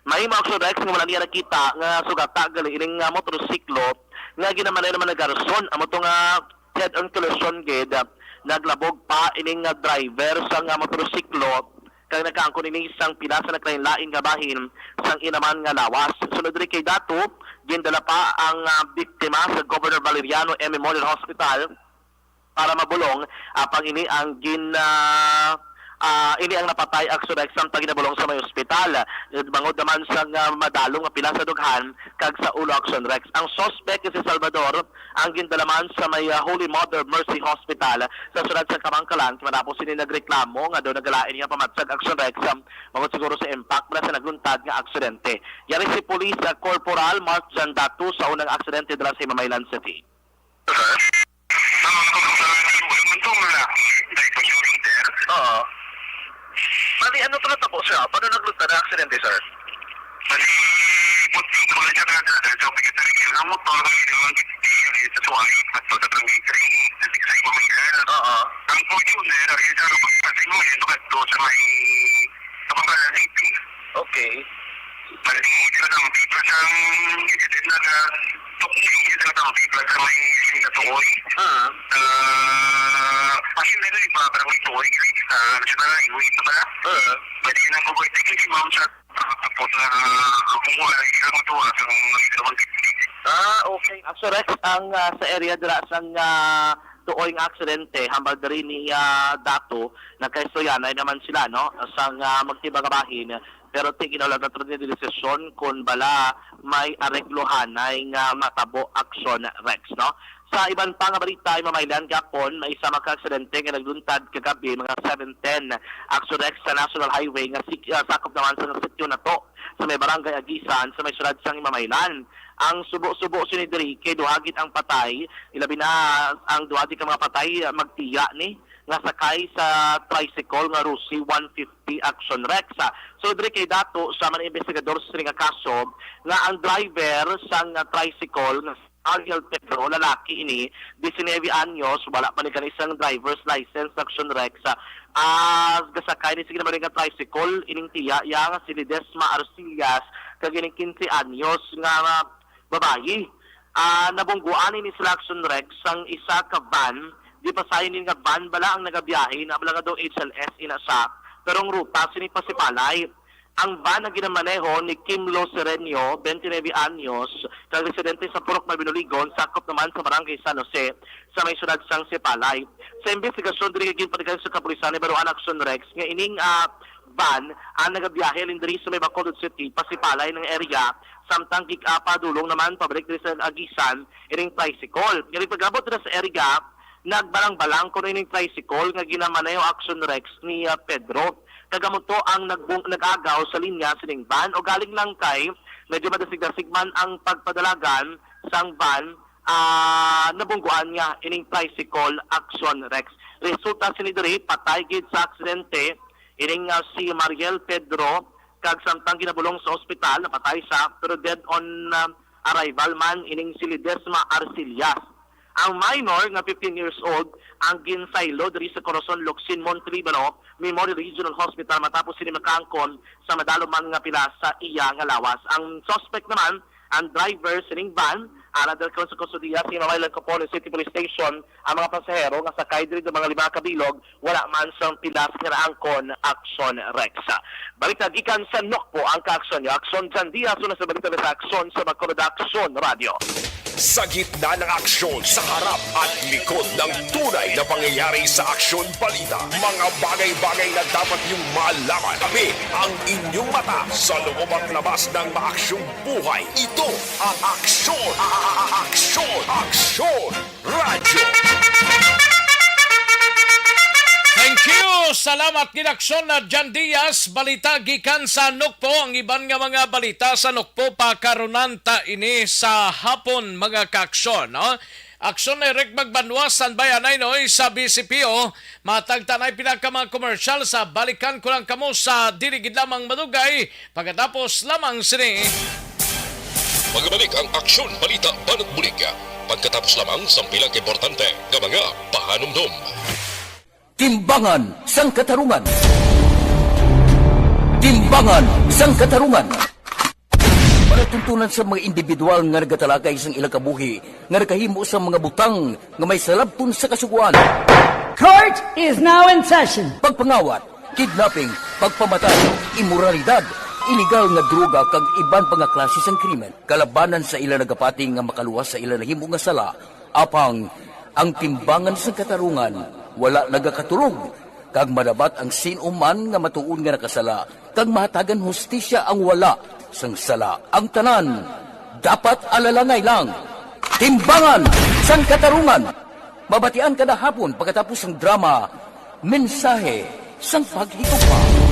Mahimo, Aksyon Rex, nga wala niya nakita nga sugata gali ining, ah, motorsiklo nga ginamaneho naman ni Garzon. Amo to nga head-on collision gid, ah, naglabog pa ining, ah, driver sang, ah, motorsiklo kag nagkaangkon ini sang pila sa nagkalain-lain nga bahin sang iya naman nga lawas. Sunod diri kay Dato, gindala pa ang, ah, biktima sa Governor Valeriano M Memorial Hospital para mabulong, apang ini ang gin, ah, ah, ini ang napatay, Aksyon Rex, samtang ginabulong sa may ospital. Bangod naman sang, ah, madalom nga pila sa dughan kag sa ulo, Aksyon Rex. Ang suspect nga si Salvador ang gindala man sa may, ah, Holy Mother Mercy Hospital sa siyudad sa Kamankalan, kay matapos ini nagreklamo nga daw nagalain niya pamatsag, Aksyon Rex, um, bangod siguro sa impact na sa nagluntad nga aksidente. Yari si Police, ah, Corporal Mark Jandato sa unang aksidente dira sa Himamaylan City. Oo. Bali, ano to natabo, sir? Paano nagluntad ang aksidente, sir? Bali, putol ko na siya na dahil sa pagkatari ng motor, ang ginawa ng gititi, ay sa suwali, at sa barangay three, sa Tiksa, Himamaylan. Oo. Ang Fortuner, ay sa ano, pagpasing mo, yun, kadto sa may, sa Kamankalan City. Okay. Bali, sila ng paper sa, hindi na na, tukyo, sila ng paper sa may, sa tuon. Ah. Ah, kasi meron yung mga barangay tuon, sa National Highway, ito pala. Ah. Pwede nang kukuha, ito si ma'am sa Tapos, ah, kung wala, ang matuwa sa mga dalawang gitgit. Ah, okay. Ah, so, Rex, ang, ah, sa area dira sang, ah, tuoy nga aksidente, hambal diri ni, ah, Dato, nagkaistoryanay naman sila, no, sang, ah, magtiba nga bahin. Pero ti ginaulag na ni desisyon kung bala may areglohanay nga matabo, Aksyon Rex, no? Sa iban pa nga balita, Himamaylan gapon, may isa ka aksidente nga nagluntad kagabi, mga seven ten, Aksyon Rex, sa National Highway nga sik-, ah, sakop naman sa sitio na to, sa may Barangay Agisan, sa may siyudad sang Himamaylan. Ang subo-subo sini diri kay duha gid ang patay, ilabi na ang duha di ka mga patay, ah, magtiya ni nga sakay sa tricycle nga Rusi one fifty, Aksyon Rex. Ah, so diri kay Dato sa mga investigador sa sini nga kaso nga ang driver sang, ah, tricycle nga Ariel Pedro, lalaki ini, diecinuebe anyos, wala pa ni kani sang driver's license, Aksyon Rex. Ah, gasakay ni sa ginamaneho nga tricycle ining tiya iya nga si Ledesma Arcillas, kag ining quince anyos nga, ah, babayi. Ah, nabungguan ini sila, Aksyon Rex, sang isa ka van. Di pa sayon ini nga van bala ang nagabiyahe, na bala nga daw H L S ina siya, pero ang ruta sini pa Sipalay. Ang van ang ginamaneho ni Kimlo Serenio, twenty-nine anyos, kag residente sa Purok Mabinuligon, sakop naman sa Barangay San Jose, sa may siyudad sang Sipalay. Sa investigasyon diri nga ginpatigayon sa kapulisan, nahibaluan, Aksyon Rex, nga ining, ah, van ang nagabiyahe halin diri sa may Bacolod City pa Sipalay nga area, samtang gig-, ah, padulong naman pabalik diri sa Agisan ining tricycle. Nga pag-abot dira sa area, nagbalang-balang kuno ining tricycle nga ginamaneho, Aksyon Rex, ni, ah, Pedro. Kag amo to ang nagbung-, nag-agaw sa linya sining van, ugaling lang kay medyo madasig-dasig man ang pagpadalagan sang van ah, nabungguan niya ining tricycle, Action Rex. Resulta sini diri, patay gid sa aksidente ining, ah, si Mariel Pedro, kag samtang ginabulong sa ospital, napatay siya, pero dead on, ah, arrival man ining si Ledesma Arcillas. Ang minor nga fifteen years old ang ginsaylo diri sa Corazon, Locsin, Monte Libano Memorial Regional Hospital matapos sini makaangkon sa madalom man nga pila sa iya nga lawas. Ang suspect naman, ang driver sining van, ara dalkon sa kustodiya sa Mamaylan Copole City Police Station ang mga pasahero nga sakay diri sa mga lima ka bilog, wala man sang pilas nga naangkon, Action Rex. Balita gikan sa Nokpo ang kaaksyon niyo. Aksyon Jan Diaz, una sa balita sa Aksyon sa Bacolod Aksyon Radio. Sa gitna ng aksyon, sa harap at likod ng tunay na pangyayari sa Aksyon Balita, mga bagay-bagay na dapat niyong malaman. Tabi ang inyong mata sa loob at labas ng maaksyong buhay. Ito ang Aksyon, a- a- a- Aksyon, Aksyon Radyo. Thank you. Salamat gid, Aksyon na Jan Diaz. Balita gikan sa Nokpo. Ang iban nga mga balita sa Nokpo, pakarunan ta ini sa hapon, mga kaaksyon, no? Aksyon ni Rick Magbanwa, San Bayan Aynoy sa B C P O. Matagtanay pila ka mga commercial sa balikan ko lang kamo sa dili gid lamang madugay. Pagkatapos lamang sini. Magbalik ang Aksyon Balita Banat Bulig pagkatapos lamang sang pila ka importante nga mga pahanumdom. Timbangan sang Katarungan. Timbangan sang Katarungan. Palatuntunan sa mga individual nga nagatalakay sang ilang kabuhi nga nakahimo sa mga butang nga may salabton sa kasugoan. Court is now in session. Pagpangawat, kidnapping, pagpamatay, imoralidad, iligal nga droga kag iban pa nga klase sang krimen kalabanan sa ila nagapati nga makaluwas sa ila nahimo nga sala. Apang ang timbangan sang katarungan wala nagakatulog, kag madabat ang sin-o man nga matuod nga nakasala, kag mahatagan hustisya ang wala sang sala. Ang tanan dapat alalangay lang. Timbangan sang Katarungan. Mabatian kada hapon pagkatapos sang drama, Mensahe sang Paghigugma.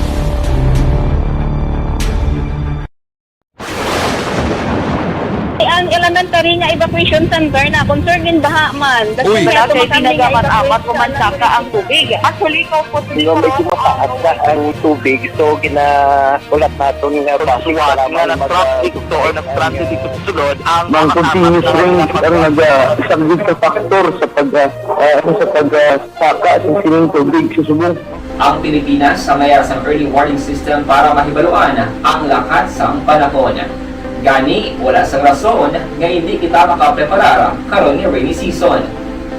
Ang elementary nga evacuation center na concern in baha man. Uy. Wala kay pinagaman-amat, pumansaka ang tubig. Actually, ikaw po, hindi ko mataas na ang tubig. So, gina- Ulat naton nga base sa lamang nga nag-traffic to or nag-transit dito sa sulod, ang mga continuous rain ang nag-, ah, isa gid sa factor sa pag, ah, ah, sa pag, ah, saka sa sining tubig sa subong. Ang Pilipinas sa mayar sang early warning system para mahibaluan ang lakat sang panahon. Gani, wala sang rason nga hindi kita makapreparar karon nga rainy season.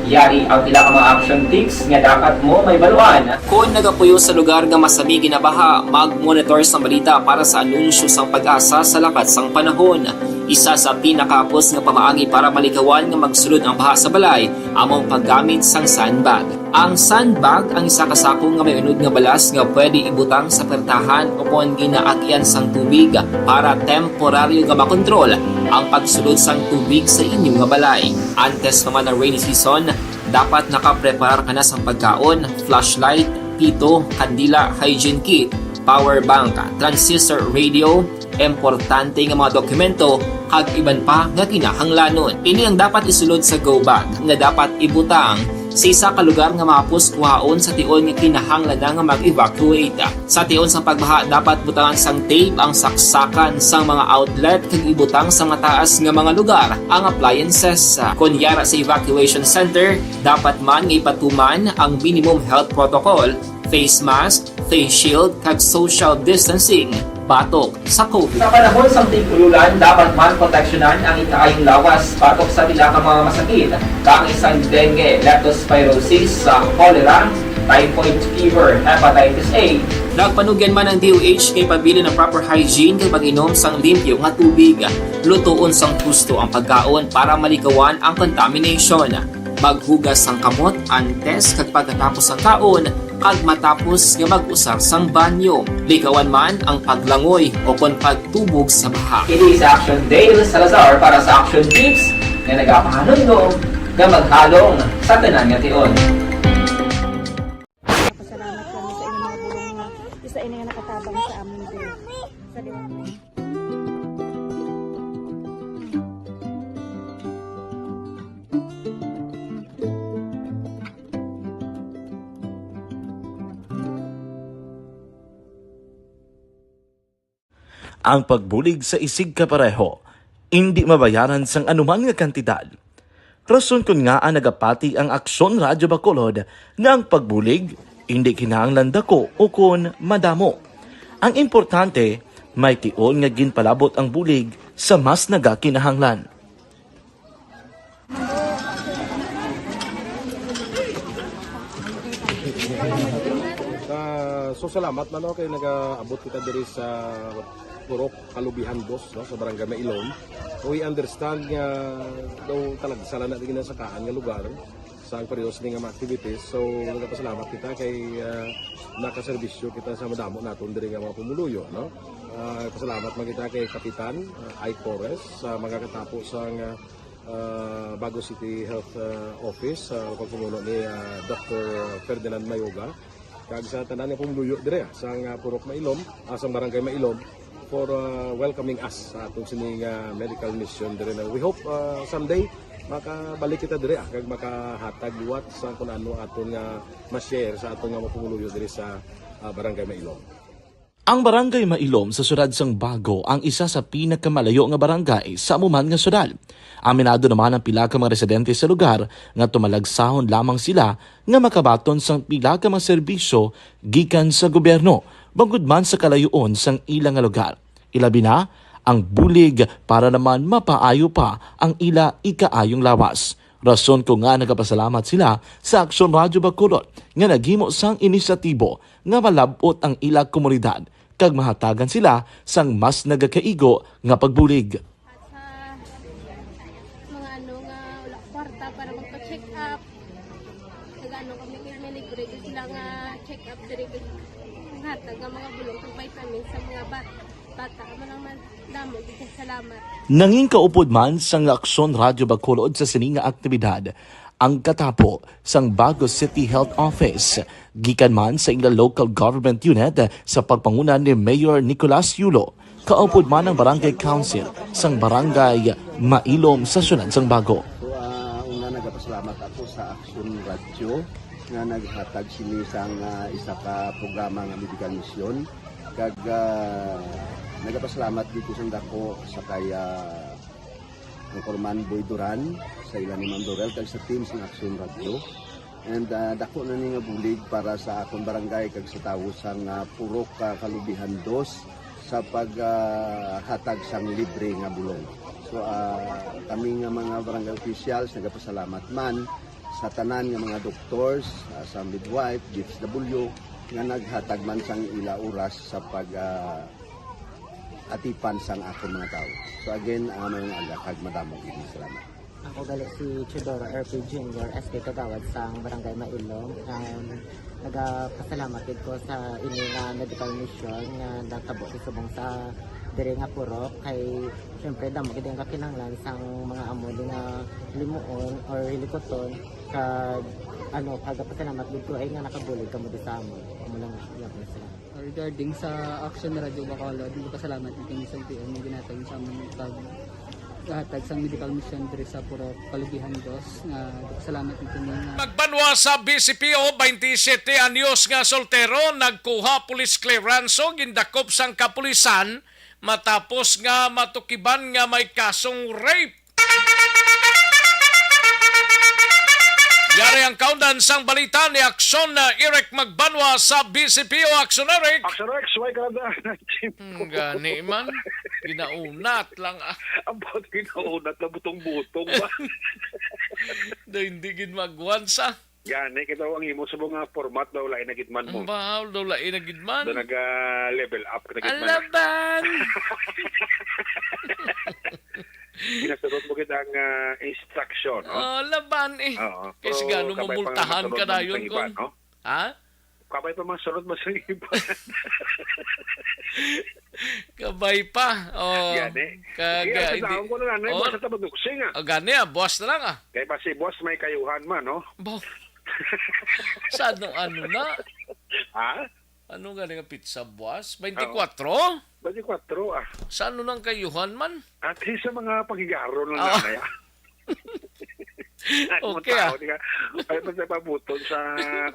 Yari ang pila ka mga action tips nga dapat mo mahibaluan. Kon nagapuyo sa lugar nga masami ginabaha, mag-monitor sang balita para sa anunsyo sang PAGASA sa lakat sang panahon. Isa sa pinakahapos nga pamaagi para malikawan nga magsulod ang baha sa balay amo ang paggamit sang sandbag. Ang sandbag ang isa ka sako nga may unod nga balas nga pwede ibutang sa pertahan o kon ginaagyan sang tubig para temporaryo nga makontrol ang pagsulod sang tubig sa inyo nga balay. Antes pa man ang rainy season, dapat nakapreparar ka na sang pagkaon, flashlight, pito, kandila, hygiene kit, power bank, transistor radio, importante nga mga dokumento, kag iban pa nga kinahanglanon. Ini ang dapat isulod sa go bag nga dapat ibutang sa isa ka lugar nga mahapos kuhaon sa tion nga kinahanglan na nga mag-evacuate. Sa tion sang pagbaha, dapat butangan sang tape ang saksakan sang mga outlet kag ibutang sa mataas nga mga lugar ang appliances. Kon yara sa evacuation center, dapat man nga ipatuman ang minimum health protocol, face mask, face shield, kag social distancing batok sa COVID. Sa panahon sang tig-ulan, dapat man proteksyonan ang ikaayong lawas batok sa pila ka mga masakit, kaangay sang dengue, leptospirosis, sa cholera, typhoid fever, hepatitis A. Nagpanugyan man ang D O H kay pabilin ang proper hygiene kag pag-inom sang limpyo nga tubig. Lutoon sang husto ang pagkaon para malikawan ang contamination. Maghugas sang kamot antes kag pagkatapos sang kaon, kag matapos nga mag-usar sang banyo. Likawan man ang paglangoy o kon pagtubog sa baha. Kini si Action Dale Salazar para sa Action Tips nga nagapahanumdom nga maghalong sa tanan nga tion. Pasalamat kami sa inyong mga bulong nga isa ini nga nakatabang sa amon diri. Sa Ang pagbulig sa isigkapareho indi mabayaran sang anuman nga kantidad. Rason kon ngaa nagapati ang Aksyon Radyo Bacolod nga ang pagbulig indi kinahanglan dako ukon madamo. Ang importante, may tion nga ginpalabot ang bulig sa mas nagakinahanglan. Ah, so salamat man, no, kay nagaabot kita diri sa Purok Kalubihan Dos, no, sa Barangay Mailom. We understand nga daw talagsa lang na di ginasakaan nga lugar sa ang pareho sini nga mga activities. So, nagapasalamat kita kay, ah, nakaserbisyo kita sa madamo naton diri nga mga pumuluyo, no? Ah, pasalamat man kita kay Kapitan, ah, Ike Torres sa magakatapo sang, ah, ah, Bago City Health, ah, Office, sa pagpamuno ni, ah, Doctor Ferdinand Mayoga, kag sa tanan nga pumuluyo dire, ah, sang, ah, Purok Mailom, ah, sang Barangay Mailom, for, ah, welcoming us sa aton sining, ah, medical mission dire na. We hope, ah, someday makabalik kita dire, ah, kag makahatag liwat sa kung ano aton nga ma-share sa aton nga mga pumuluyo dire sa, ah, Barangay Mailom. Ang Barangay Mailom sa siyudad sang Bago ang isa sa pinakamalayo nga barangay sa amo man nga siyudad. Aminado naman ang pila ka mga residente sa lugar nga tumalagsahon lamang sila nga makabaton sang pila ka mga serbisyo gikan sa gobyerno, bangod man sa kalayoon sang ila nga lugar. Ilabi na ang bulig para naman mapaayo pa ang ila ikaayong lawas. Rason kon ngaa nagapasalamat sila sa Aksyon Radyo Bacolod nga naghimo sang inisyatibo nga malab-ot ang ila komunidad kag mahatagan sila sang mas nagakaigo nga pagbulig. At sa mga ano nga wala kwarta para magpa-check up, nag-ano kami, may libre gyud sila nga check up diri, gyud hatag nga mga bulong kag vitamins sa mga ba-, bata. Amo lang man, damo gyud kay salamat. Nangin kaupod man sang Aksyon Radyo Bacolod sa sini nga aktibidad ang katapo sang Bago City Health Office, gikan man sa ila local government unit sa pagpanguna ni Mayor Nicolas Yulo, kaupod man ang Barangay Council sang Barangay Mailom sa siyudad sang Bago. So, ah, una, nagapasalamat ako sa Aksyon Radyo nga naghatag sini sang, ah, isa ka programa nga medical mission. Kag, ah, nagapasalamat gid ko sang dako sa kay, ah, Anchorman Boy Duran, sa ila ni Ma'am Dorel, kag sa team sang Aksyon Radyo. And, ah, dako na ni nga bulig para sa akon barangay kag sa tawo sang, ah, Purok, ah, Kalubihan Dos sa pag, ah, hatag sang libre nga bulong. So, ah, kami nga mga barangay officials nagapasalamat man sa tanan nga mga doctors, ah, sa midwife, D S W, nga naghatag man sang ila oras sa pag, ah, atipan sang akon mga tawo. So again, ah, maayong aga kag madamo gid nga salamat. Ako gali si Teodoro R P Junior, S K Kagawad sang Barangay Mailom. Um, nagapasalamat gid ko sa ini nga medical mission nga natabo sa subong sa diri nga purok, kay syempre damo gid ang kakinahanglan sang mga amo di nga limuon or hilikuton, kag ano, kagapasalamat gid ko ay nga nakabulig kamo di sa amon. Amo lang gyapon sila. Regarding sa Action Radio Bacolod, nagpasalamat ni kami sa L T O nga ginhatag sa amon pag hatag sang medical mission diri sa Purok Kalubihan Dos, nga nagpasalamat ni kami nga Magbanwa sa B C P O, twenty-seven anyos nga soltero, nagkuha police clearance o gindakop sang kapulisan matapos nga matukiban nga may kasong rape. Yari ang kaundan sang balita ni Aksyon na Eric Magbanwa sa B C P O. Aksyon, Eric. Aksyon, Rex, way ka na. Hmm, gani man. Ginaunat lang, ah. About ginaunat na butong-butong ba? Do hindi gid magwan sa. Gani, kita ang imo sa mga format daw lain na gid man mo. Ang bahal daw lain na gid man. Do naga-level up ka na gid man, ah. Alaban! Ginasunod mo gid ang, ah, instruction, no? Oh, laban eh. Oo. Kay pero sigano kabay pa nga mamultahan masunod ka man dayon sa iba, kung, no? Ha? Kabay pa masunod man sa iba. Kabay pa. Oh, gani. Kag, sige, ah, sa hindi, taon ko na lang, eh, oh, basta ta maduksing, ah. Oh, gani, ah, buwas na lang, ah. Kay basi buwas may kayuhan man, no? Bo. Sa ano, ano na? Ha? Ano gani nga pitsa buwas? Twenty-four? Oo. Twenty-four, ah. Sa ano nang kayuhan man? At least sa mga paghigaron lang. Ah. Nanay, ah. Okay, ah. Ay, basta pabuton sa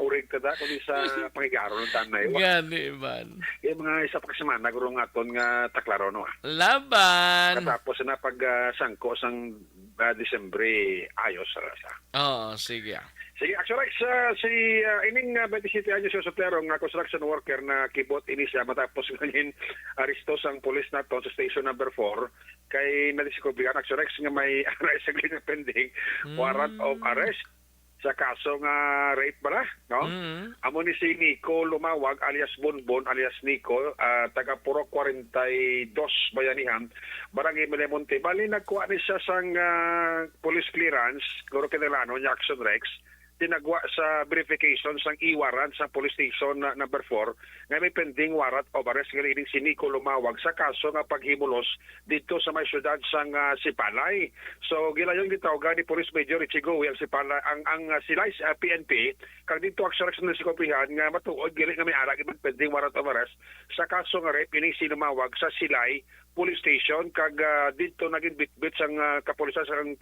urig ta da, kundi sa pangigaron ng tanay, wa. Gani man. Yung mga isa pa ka semana, guro, nga aton nga taklaro, no, ah. Laban. Katapos na pag, ah, sangko sang, ah, Disyembre, ayos ra sa. Oo, sige, ah. Sige, Action Rex, ah, si, ah, ining, ah, twenty-seven anyos nga soltero nga construction worker na kibot ini siya matapos nga gin-aresto sang pulis naton sa station number four kay nadiskubrihan, Action Rex, nga may aray sa nga pending warrant of Mm. arrest sa kaso nga rape bala, no? Mm. Amo ni si Nico Lumawag alias Bonbon alias Nico, ah, taga Purok forty-two, Bayanihan, Barangay Malimonte. Bali, nagkuha ni siya sang, ah, police clearance, siguro kinahanglanon niya, Action Rex, tinagwa sa verification sang e-warrant sa police station na number four nga may pending warrant of arrest nga leading si Nico Lumawag sa kaso nga paghimulos didto sa may siyudad sang, ah, Sipalay. So, gilayon gitawgan ni Police Major Richie Goey ang Sipalay, ang, ang, ah, Silay, ah, P N P, kag didto, Action Rex, nadiskubrihan nga matuod gali nga may ara gid pending warrant of arrest sa kaso nga rape ini si Lumawag sa Silay Police Station, kag, ah, didto na ginbitbit sang, ah, kapulisan sang,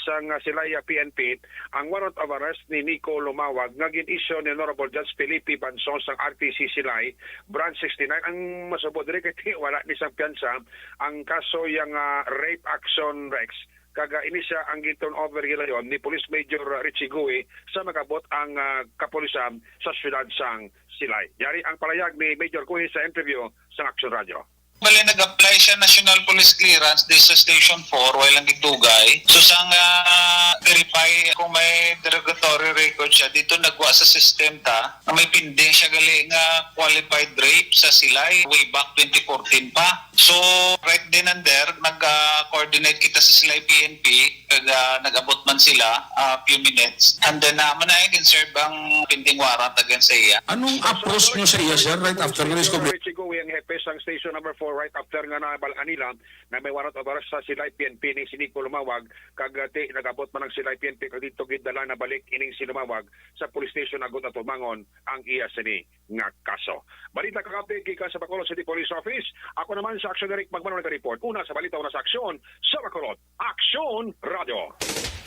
sang, ah, Silay, ah, P N P ang warrant of arrest ni Nico Lumawag nga gin-issue ni Honorable Judge Felipe Banson sang R T C Silay, Branch sixty-nine. Ang masubo diri kay wala ni sang piyansa ang kaso yang, ah, rape, Action Rex, kag, ah, ini siya ang gin-turn over gilayon ni Police Major Richie Gui sa mag-abot ang, ah, kapulisan sa siyudad sang Silay. Yari ang palayag ni Major Gui sa interview sang Action Radio. Bali, nag-apply siya national police clearance di sa Station four, way lang gidugay. So, sang, ah, verify kung may derogatory record siya, dito nagwa sa system ta, nga may pending siya gali nga qualified rape sa Silay way back twenty fourteen pa. So, right then and there, nag-, ah, coordinate kita sa Silay P N P, kag, ah, nag-abot man sila, ah, few minutes. And then, ah, amo na, eh, gin-serve ang pending warrant against sa iya. Anong approach nyo sa iya, sir, right after na-discover? Richie Gui ang hepe sang Station Number Four, right after nga nabal-an nila na may warrant of arrest sa Silay P N P ni si Nico Lumawag, kag, ah, ti nag-abot man ang Silay P N P, kag dito gid dala na balik ining si Lumawag sa police station, agod atubangon ang iya sini nga kaso. Balita kagabi gikan sa Bacolod City Police Office. Ako naman sa Action, Eric Magmano, naga-report. Una sa balita, una sa aksyon sa Bacolod. Aksyon Radio.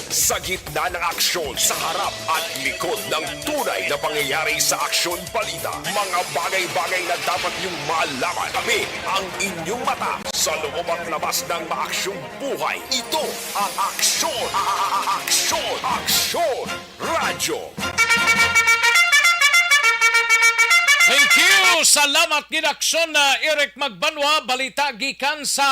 Sa gitna ng aksyon, sa harap at likod ng tunay na pangyayari sa Aksyon Balita, mga bagay-bagay na dapat niyong malaman. Tabi ang inyong mata sa loob at labas ng maaksyong buhay. Ito ang Aksyon, a-, a-, a-, Aksyon, Aksyon Radyo. Thank you. Salamat gid, Aksyon, ah, Eric Magbanwa. Balita gikan sa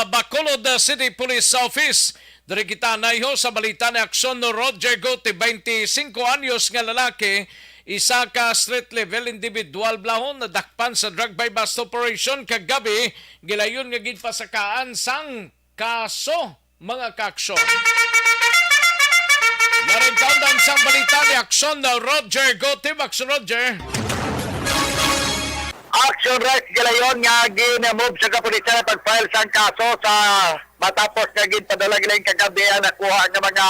Bacolod, ah, City Police Office. Diri kita naiho sa balita ni Aksyon Roger Gote, twenty-cinco anyos nga lalaki, isa ka street level individual, blahon, nadakpan sa drug buy-bust operation kagabi, gilayon nga ginpasakaan sang kaso, mga kaaksyon. Naragkaundan sang balita ni Aksyon Roger Gote. Aksyon Roger. Action Rex, gilayon nga gin-move sa kapulisan ang pag-file sang kaso sa matapos nga ginpadala gilayon kagabi ang nakuha nga mga,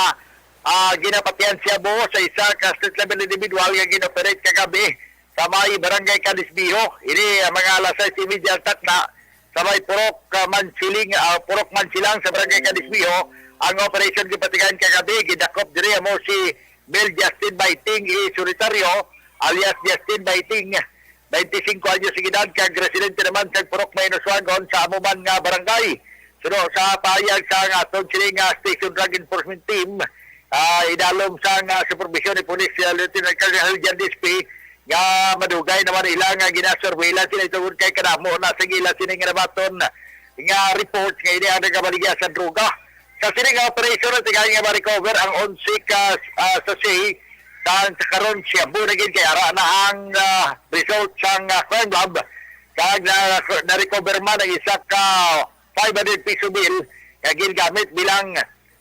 ah, ginapatihan siya buo sa isa ka street level individual nga gin-operate kagabi sa may barangay Candisbiho. Ini ang mga alas sais y media ang takna sa may Purok, ah, Mansiling, ah, Purok Mansilang sa barangay Candisbiho. Ang operation gipatigayon kagabi, gidakop diri amo si Bill Justin Baiting, i Solitario, alias Justin Baiting, twenty-cinco anyos ang edad, kag residente naman sa Purok Mainoswangon sa amo man nga barangay. Suno sa pahayag sa aton sini nga Station Drug Enforcement Team, ah, idalom sa nga supervision ni Police, ah, Lieutenant Colonel Jan Dispe, nga madugay naman ila nga ginasurveillance sila tungod kay kadamo na sa ila sini nga nabaton nga reports nga ini ang nagabaligya sa droga. Sa sini nga operation, natigayon nga ma-recover ang onse ka, ah, sachet. Sa, sa karon, siyam na gid kay ara na ang, ah, result sang, ah, crime lab. Kag na, na-recover man ang isa ka five hundred peso bill nga gingamit bilang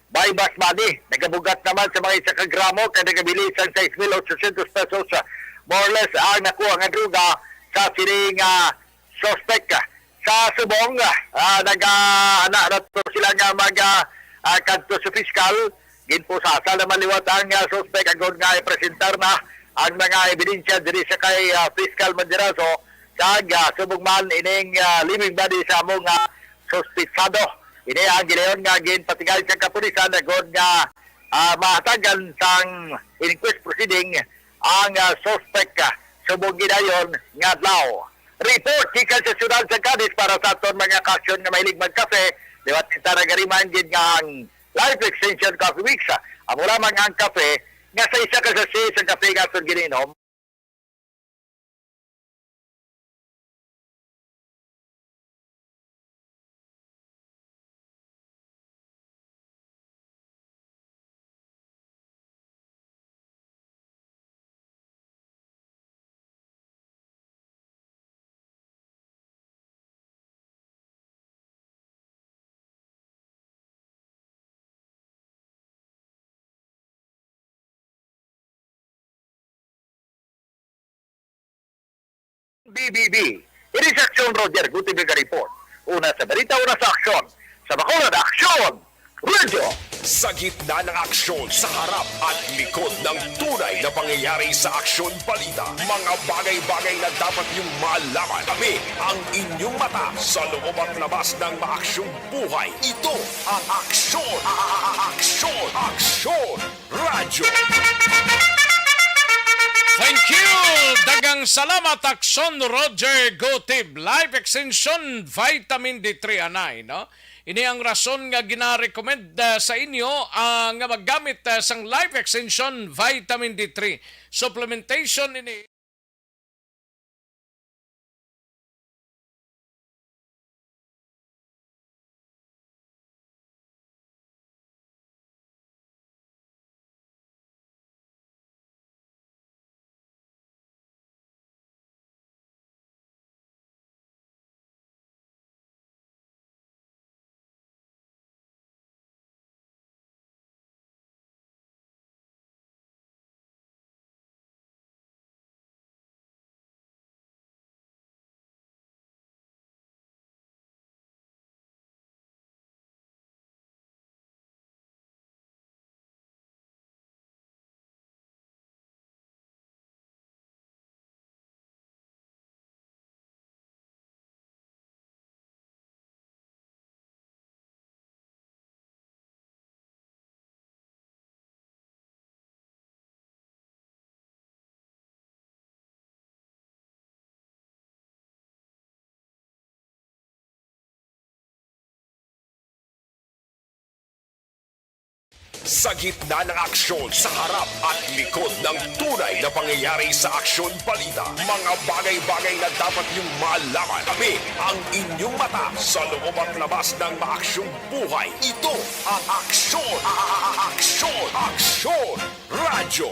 buy-bust money. Nagabugat naman sa mga isa ka gramo kag nagabili sang sais mil otsosyentos pesos, ah, more or less, ang nakuha nga droga sa sining, ah, suspect. Sa subong, ah, nag-, ah, ana na to sila nga mag, ah, ah, kadto sa piskal. Ginpusasa naman liwat ang, ah, suspect agod nga ipresentar na ang mga ebidensya diri sa kay, ah, Piskal Mandiraso. Kag, ah, subong man ining, ah, living body sa amo nga suspetsado. Ini ang gilayon nga ginpatigay sa kapulisan agod nga Ah, mahatagan sang inquest proceeding ang, ah, suspect, ah, subong gidayon nga adlaw. Report gikan sa siyudad sa Cadiz para sa aton mga kaaksyon nga mahilig magkape. Liwat kita nagariman gid nga ang Life Extension Coffee Weeks, ah, amo lamang ang kape nga sa isa ka sachet sa kape nga aton gininom. B B B. Ini si Aksyon Roger Gutibig report. Una sa balita, una sa aksyon. Sa Bacolod, Aksyon! Radyo! Sa gitna ng aksyon, sa harap at likod ng tunay na pangyayari sa Aksyon Balita, mga bagay-bagay na dapat niyong malaman. Kami ang inyong mata sa loob at labas ng maaksyong buhay. Ito ang Aksyon! A-, a-, a-, Aksyon! Aksyon! Radyo. Thank you! Daghang salamat, Aksyon Roger Gutib. Life Extension Vitamin D three anay, no? Ini ang rason nga gina-recommend, ah, sa inyo, ah, nga maggamit, ah, sang Life Extension Vitamin D three. Supplementation ini. Sa gitna ng aksyon, sa harap at likod ng tunay na pangyayari sa Aksyon Balita, mga bagay-bagay na dapat niyong malaman. Kami ang inyong mata sa loob at labas ng maaksyong buhay. Ito ang Aksyon! A-, a-, a-, Aksyon! Aksyon! Radyo.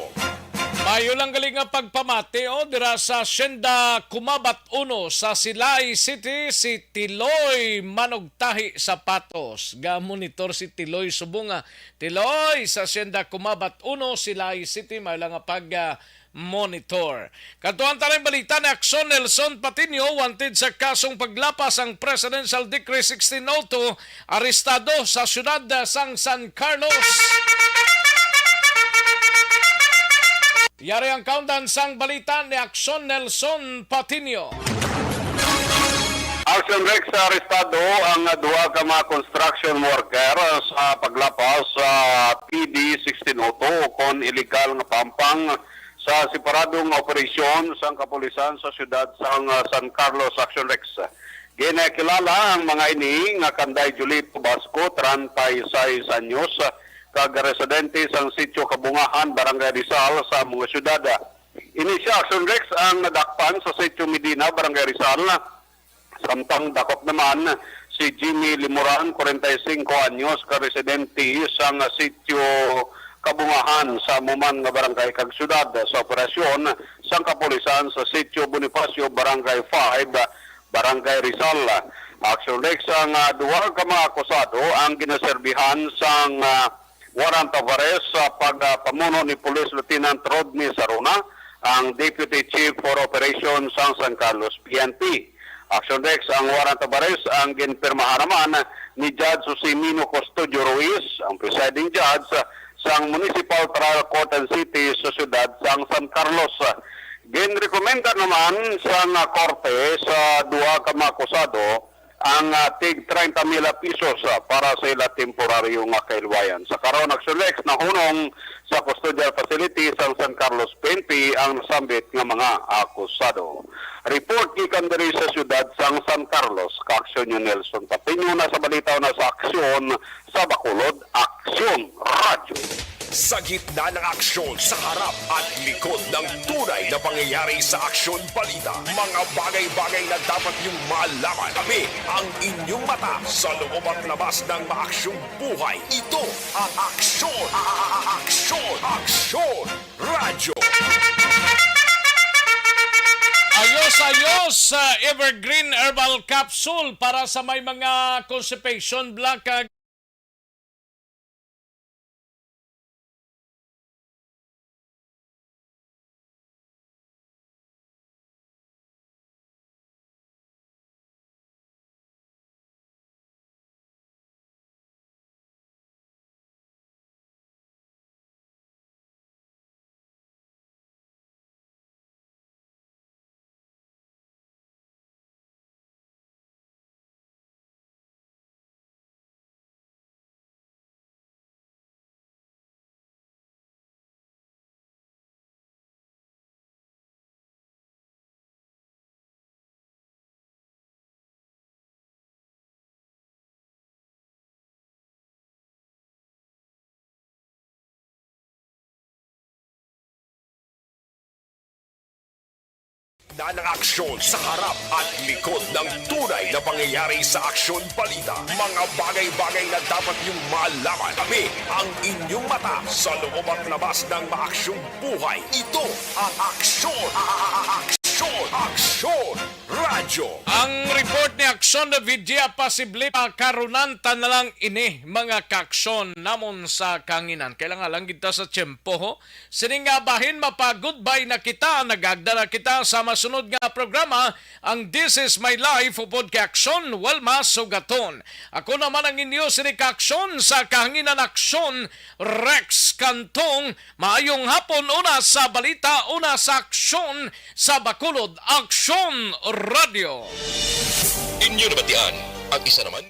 Maayo lang gali nga pagpamati, o, dira sa Hacienda Kumabat uno sa Silay City, si Tiloy Manugtahi Sapatos. Ga-monitor si Tiloy subong nga, Tiloy, sa Hacienda Kumabat uno, Silay City, maayo lang nga pag, ah, monitor. Kadtuan ta ning balita ni Aksyon Nelson Patiño, wanted sa kasong paglapas ang Presidential Decree sixteen oh two, arestado sa siyudad sang San Carlos. Yari ang kaundan sang balita ni Aksyon Nelson Patiño. Action Rex, arestado ang duha ka mga construction worker sa paglapas sa P D sixteen oh two, kon illegal nga pampang sa separado nga operasyon sang kapulisan sa siyudad sang, ah, San Carlos. Action Rex. Ginakilala ang mga ini nga kanday Julito Basco, treinta y seis anyos, kag residente sang Sitio Kabungahan, Barangay Rizal, sa amo nga siyudad. Ini sia, Action Rex, ang nadakpan sa Sitio Medina, Barangay Rizal, samtang dakop naman si Jimmy Limoran, kwarenta y singko anyos, ka residente sang Sitio Kabungahan, sa amo man nga barangay kag siyudad, sa operasyon sang kapulisan sa Sitio Bonifacio, Barangay five, Barangay Rizal. Action Rex, ang, ah, duha ka mga akusado ang ginaserbihan sang, ah, warrant of arrest sa pagpamuno ni Police Lieutenant Rodney Saruna, ang Deputy Chief for Operations sang San Carlos P N P. Action Rex, ang warrant of arrest ang ginpirmahan naman ni Judge Josemino Custodio Ruiz, ang presiding judge sang Municipal Trial Court and City sa siyudad sang San Carlos. Ginrekomenda naman sang korte sa duha ka mga akusado ang, ah, tig treinta mil pesos, ah, para sa ila temporaryo nga kahilwayan. Sa karon, Action Rex, nahunong sa custodial facility sang San Carlos P N P ang nasambit nga mga akusado. Report gikan diri sa siyudad sang San Carlos, ka-Aksyon Nelson Patiño, na sa balita una sa Aksyon sa Bacolod, Aksyon Radyo. Sa gitna ng aksyon, sa harap at likod ng tunay na pangyayari sa Aksyon Balita, mga bagay-bagay na dapat niyong malaman. Kami ang inyong mata sa loob at labas ng maaksyong buhay. Ito ang Aksyon, Aksyon, Aksyon Radyo. Ayos, ayos, sa Evergreen Herbal Capsule para sa may mga constipation, block, ah, Na ng aksyon sa harap at likod ng tunay na pangyayari sa Aksyon Balita. Mga bagay-bagay na dapat niyong malaman. Kami ang inyong mata sa loob at labas ng maaksyong buhay. Ito ang Aksyon, Aksyon, Aksyon Radyo. Ang report ni Aksyon David Dia, posible pa karunan ta na lang ini, mga kaaksyon namon sa kahanginan. Kailangan lang kita sa tiyempo, ho. Sini nga bahin, mapa-goodbye na kita, nagagda na kita sa masunod nga programa, ang This Is My Life, upod kay Aksyon Wilma Sugaton. Ako naman ang inyo sini ka-aksyon sa kahanginan, Aksyon Rex Cantong. Maayong hapon, una sa balita, una sa aksyon sa Bacolod, Aksyon Radyo. Inyo nabatian ang isa naman